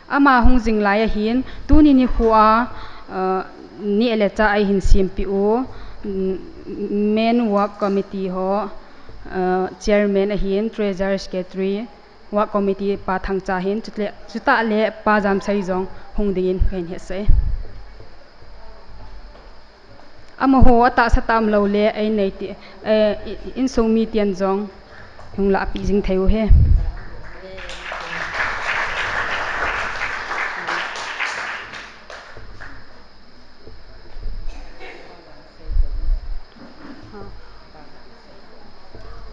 Ama hung jing lai ahin, tuni nikho a, uh, neh le chah eihin sempeh u, mm, Main Work Committee ho, uh, Chairman ahin, Treasurer, Secretary, Work Committee Pa Thangcha hin, chutah le, chutah le Pa Jamsei jong hung dingin kahin hetsah e. Amaho atahsa tam lou le, ei nei ti, eh, i-, insung miten jong hung lahpeh jing thei u hen.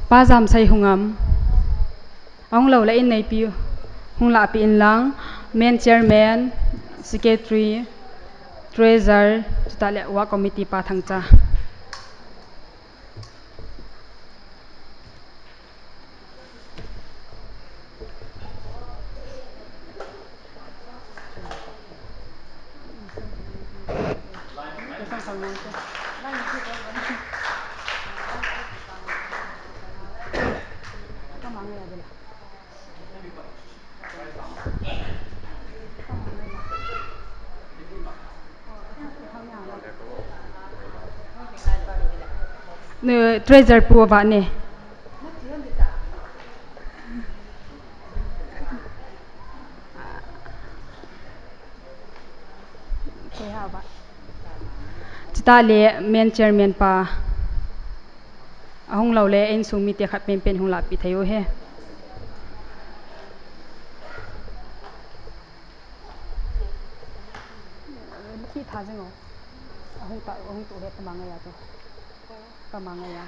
Pa Jamsei hung am? Ahung lou le in neipi hung lahpeh in lang, Main Chairman, Secretary, Treasurer, chutah le Work Committee Pa Thangcha. Ne, Treasurer pu ava ne. Chutah le Main Chairman pa. Ahung lou le, insung mite khat penpen hung lahpeh thei u hen. Pi tha jing o. Ahung ta, ahung tu he, kama ngai a tu. Kama ngai a.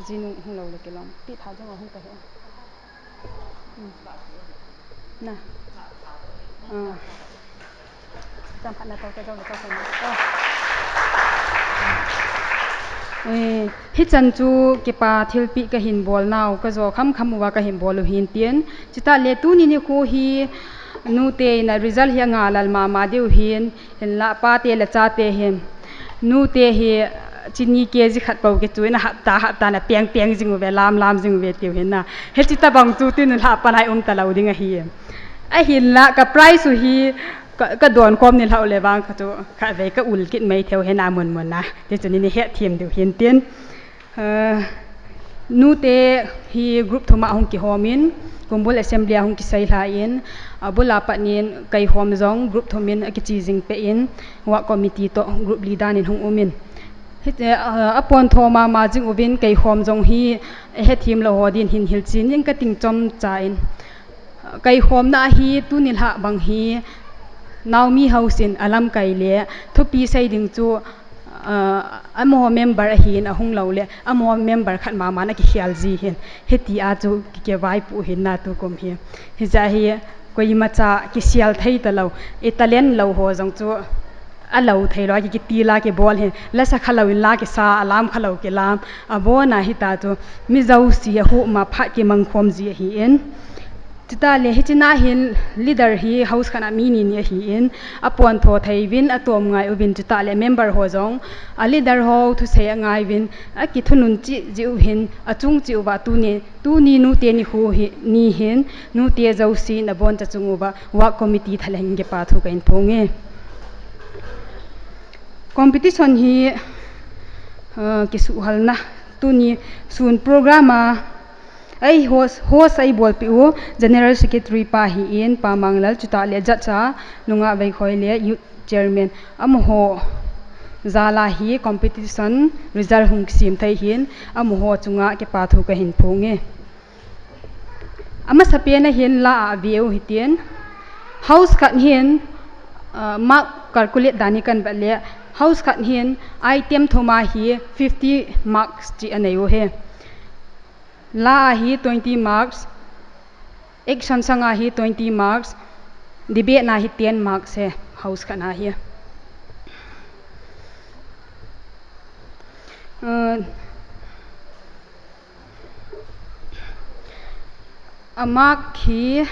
Jinu hung lou le kilom. Pi tha jing o, hung ta he. Hmm. Na. Ah. Chang khat na to, to, to, to, to. Eh, hichan chu kipa thilpeh kahin bol nau, kajo kham kham uva kahin bol u hin tin. Chutah le tuni nikho hi nute in a result hi anga lal mama diu hin, hinlah pate le chate hin. Nute hi chini K G khat pou kichu in a hapta, hapta na peng, peng jing uve, lam, lam jing uve tiu hin na. Hiche tabang chu tuni lha pan a hi um talou ding ahi. Ahinlah ka prize u hi ka, ka don khom nilhah u le vang kha chu khatvei ka ul kit mai thei u hin a mun mun na. Ti chu ni, ni hetthem diu hin tin. Eh, nute hi group thum a hung kihom in, Kumbul Assembly a hung kisei lha in, abul a pat in keihom jong group thum in akiche jing peh in, Work Committee toh group leader in hung um in. Hiti, eh, apontho mama jing uvin keihom jong hi hetthem lou ho din hin hilchen in kating chomcha in. Keihomna hi tuni lha bang hi Naomi House in alamkai le thupi sei ding chu, ah, amaho member ahin ahung lou le, amaho member khat mama na kikhel ji hin. Hiti a chu ki, kivaipoh hin na tukum hi. Hijeh a hi koimacha kisel thei talou, i talent lou ho jong chu alou thei lou, ki, kitil a kibol hin. La sa kha lou in la kisa, alam kha lou kilam. Abon a hita chu mi jouse a huhma phat kimang khom ji ahi in. Chutah le hiche na hin leader hi house khat a mi ni ni ahi in, apontho thei uvin, atom ngai uvin, chutah le member ho jong a leader ho thusei angai uvin, akithunun cheh ji u hin, achung cheh uva tuni, tuni nute nikho hi, ni hin, nute jouse in aboncha chung uva, Work Committee thalheng kipa thu kahin phong e. Competition hi, uh, kisuhhalna, tuni sun program a, Ei host, host eibolpeh u, General Secretary pa ahi in, Pa Manglal, chutah le judge a, Nungah Veikhoi le Youth Chairman, amaho jal a hi competition result hung kisem thei hin, amaho chunga kipa thu kahin phong e. Amasapen a hin la a veu hitin, house khat hin, ah, mark calculate dan hi kahin vet le, house khat hin item thum a hi fifty marks cheh anei u hi. La a hi twenty marks, action song a hi twenty marks, debate na hi ten marks hi, house khat na hi. Uh, a mark hi,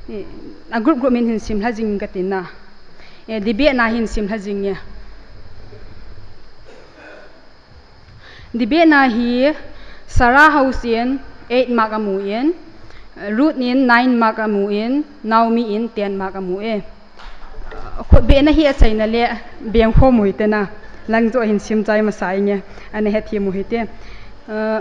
eh, a group group in hin simlha jing katina. Eh, debate na hin simlha jing e. Debate na hi Sarah House in eight mark amu in, Ruth in nine mark amu in, Naomi in ten mark amu e. Khutbeh na hi achaina le bengkho mu hite na. Lang jo hin sim chai masa inge. Ana hethem u hite. Uh,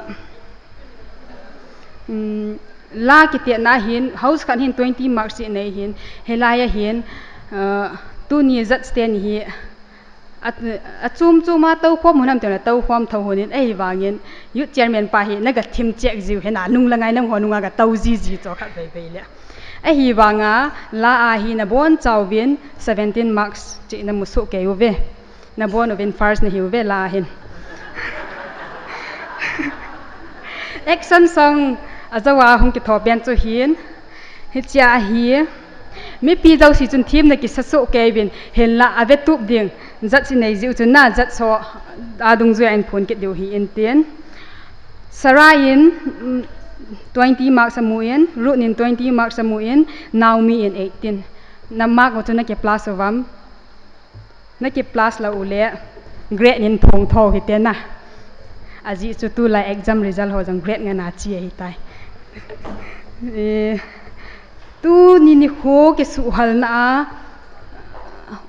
um, la kitetna hin, house khat hin twenty marks nei hin, hilai a hin, uh, tuni judge ten hi, a, achum chum a toukhom hun ham tiang le toukhom tho hun in, ahivangin, youth chairman pa hi, na ga thim check jiu hena, nung la ngai nang ho nunga ga tou ji ji cho khat vei vei le. Ahivanga, la a hi na bon chauvin seventeen marks chi na musu kei uve. Na bon uvin first na hiu ve la hin. Action song a jawa hung kitho pen chu hin. Hichia hi. Mipi jouse chun thim na kisa su kei vin hin la a ve tup ding. Judge nei jiu chun na judge so a dungjuia in phun kit diu hi in tin. Sarah in mm, twenty marks amu in, Ruth in twenty marks amu in, Naomi in eighteen. Na mark u chu na ke plus uvam. Na ki plus la u le grade nin phong tho hi te na. Ajeh chu tulai exam result ho jong grade nga na chi ahi tai. Eh, tuni nikho kisuhal na a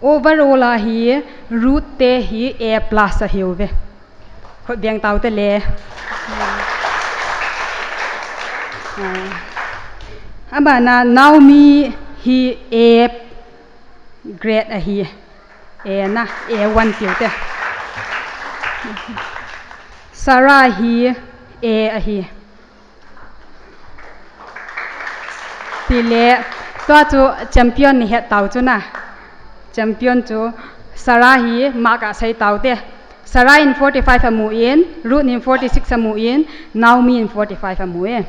overall a hi Ruth te hi A plus ahiu ve. Khut beng tau te le. Ah. Abana Naomi hi A grade ahi. A na, A one tiu te. Sarah hi A ahi. Tile, tua chu champion ni het tau chu na. Champion chu Sarah hi mark a sei tau te. Sarah in forty-five amu in, Ruth in forty-six amu in, Naomi in forty-five amu e.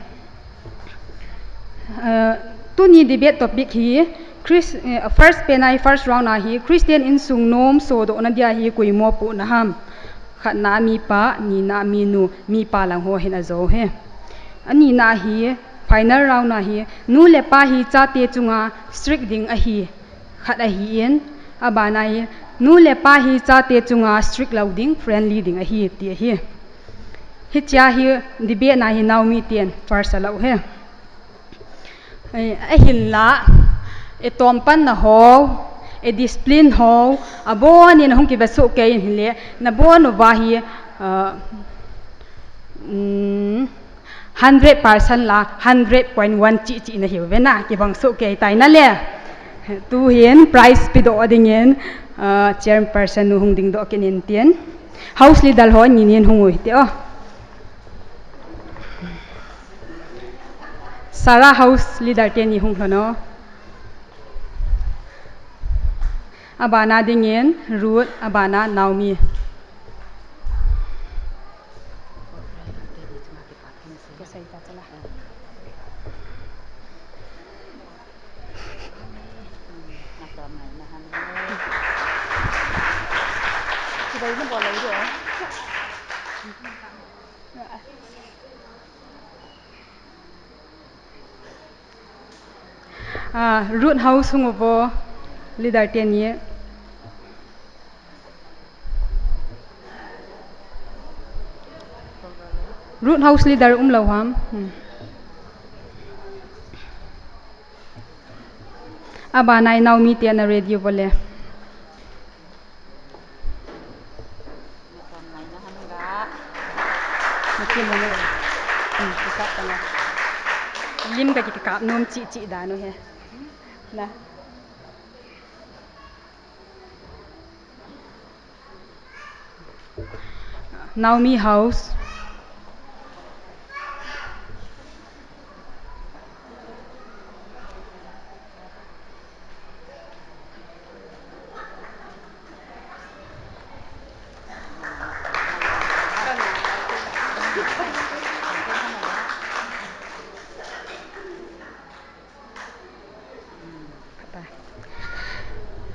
Uh, tuni debate topic hi Chris, uh, first pen a hi first round a hi Christian insung nom sodoh na dia hi koi mopohna ham. Khatna mipa, nina minu, mipa lang ho hin ajo he. Anina hi final round a hi nu le pa hi chate chunga strict ding ahi. Khat ahi in, abana hi nu le pa hi chate chunga strict lou ding, friendly ding ahi ti ahi. Hichia hi debate na hi Naomi ten first alou he. Eh, ahinla, i tompan na ho, i discipline ho, abon in hung kiva su kei in hile, na bon uva hi, uh, mm, hundred percent la, hundred point one chi chi na hiu ve na, kibang su kei tai na le. Tu hin prize pi doh ding in, uh, chairperson nu hung ding doh kin in tin. House leader ho ni nin hung ui ti o. Sarah house leader te ni hung lhono. Abana dingin Ruth, abana Naomi. Ah, Ruth house hung uvo, leader teni. Ruth house leader umlou ham. Hmm. Abana Naomi te ana ready uvo le. Lim ka kikap nom chi chi dan u he. Na. Naomi house.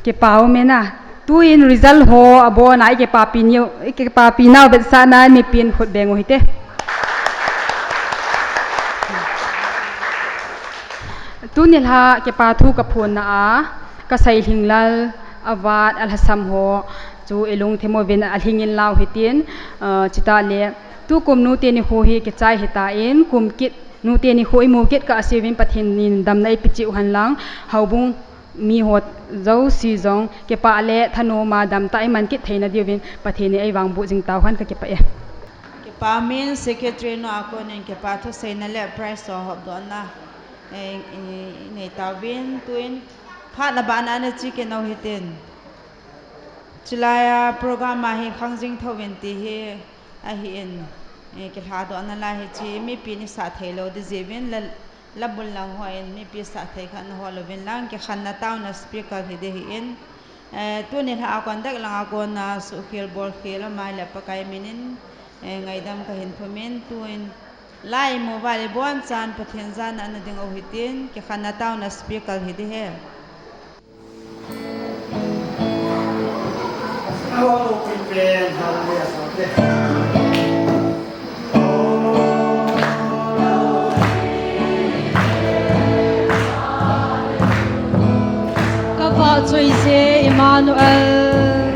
Kipa um e na. Tuin result ho abona i kipapi nau, i kipapi nau vetsahna mipin khut beng u hite. Tuni lha kipa thu ka phonna a, ka seilhinglal, avat, alhasam ho, Chu ilungthim uvin alhingin lau hitin, ah, chutah le tukum nute nikho hi kichai hitan, kum kit nute nikho imu kit kah a seuvin Pathen in damna eipechi u henlang, houbung miho jouse jong kipah le thanom a damtah a iman kit theina diuvin Pathen in eivangboh jing tauhen, kakipah e. Kipah min secretary nu a konin kipah thuseina le prize ho hopdohna, eh, i, inei tauvin, tuin phat le bahna ana che kit u hitin. Chulai a program a hi khang jing thouvin ti hi ahin, eh, kilhadohna lai hiche mipi in isah thei lou ding jeh uvin la, la bul lang hon mipi sah thei khat nahol uvin lang, kikhenna taona speaker hi ding ahin, eh, tuni lha a kon dek lang a kona suhkhel bolkhel amai le Pakai min in, eh, ngaidam kahin thum in, tuin la imu uva le abonchan Pathen jana ana ding u hitin, kikhenna taona speaker hi ding ahi. Ka vahchoi je Emmanuel.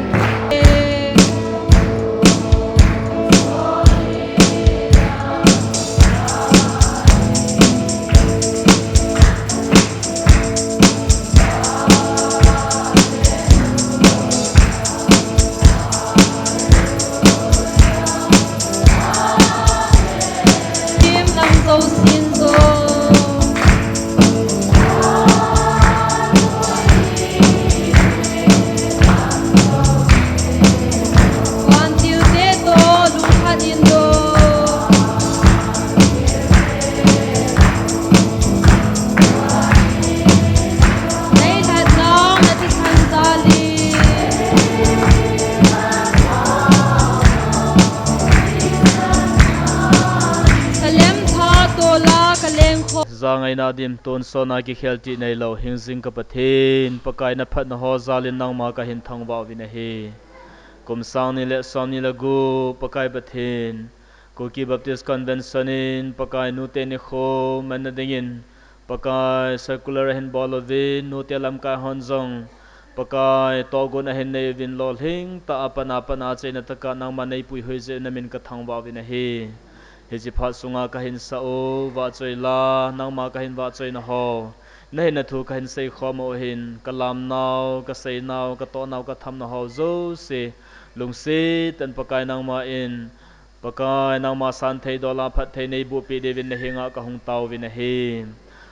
Jangaina dim tonsot a kikhel tih neilou, hingjing ka Pathen, Pakai na phatna ho jal in nangma kahin thangvah uvin ahi. Kum sang ni le som ni le gup, Pakai Pathen, Kuki Baptist Convention in Pakai nute nikho manna dingin, Pakai circular ahin bol uvin, nute lamkai hon jong Pakai tohgon ahin nei uvin, lolhing tah a pan a pan a achaina tah a nangma neipui hoi jeh u namin kathangvah uvin ahi. Hiche phat sunga kahin sah u vahchoi la, nangma kahin vahchoina ho, nahinna thu kahin seikhom u hin, kalamnau, kaseinau, katohnau, kathamna ho jouse, lungset tah in Pakai nangma in, Pakai nangma santhei dola phatthei neiboh peh diuvin nahenga kahung taovin ahi.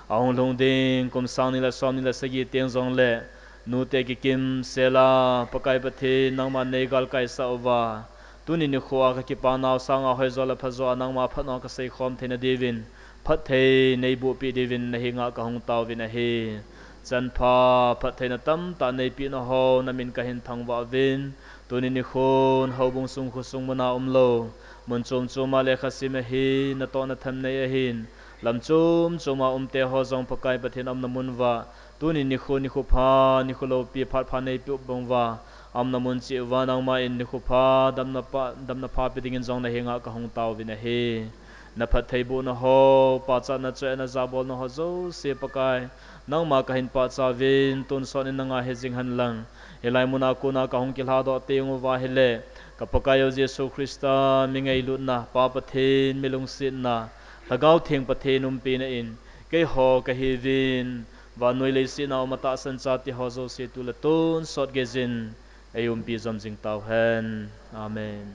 Ahung lhung ding kum sang ni le som ni le sagi teng jongle, nute kikim sela, Pakai Pathen nangman neigalkai sah uva, tuni nikho a kakipa nau sanga hoijo le phajo a nangma phatna kaseikhom theina diuvin, phatthei neiboh peh diuvin nahenga kahung taovin ahi. Chanpha phattheina tamtah neipeh nau ho namin kahin thangvah uvin, tuni nikhon houbung sung khosung muna umlou, mun chom chom a lekhasim ahin, natoh nathem nei ahin, lam chom chom a umte ho jong Pakai Pathen aumna mun uva, tuni nikho, nikho pha, nikho loupi, phat pha neipeh u bang uva, aumna mun cheh uva nangma in nikho pha, damna pha, damna pha pe dingin jong nahenga kahung taovin ahi. Naphattheibohna ho, pachatna choi a najabolna ho jouse Pakai, nangma kahin pachat uvin, tonsot in nanga hejing henlang. Hilai muna kona kahung kilhadoh teng uva ahile, ka Pakai u Jesu Christa, mi ngailutna, Pa Pathen, mi lungsetna, Lhagao Theng Pathen umpina in, keiho kahiuvin, vannoi leiset a um atahsan chate ho jouse tule tonsot geiyin, eiumpi jom jing tauhen. Amen.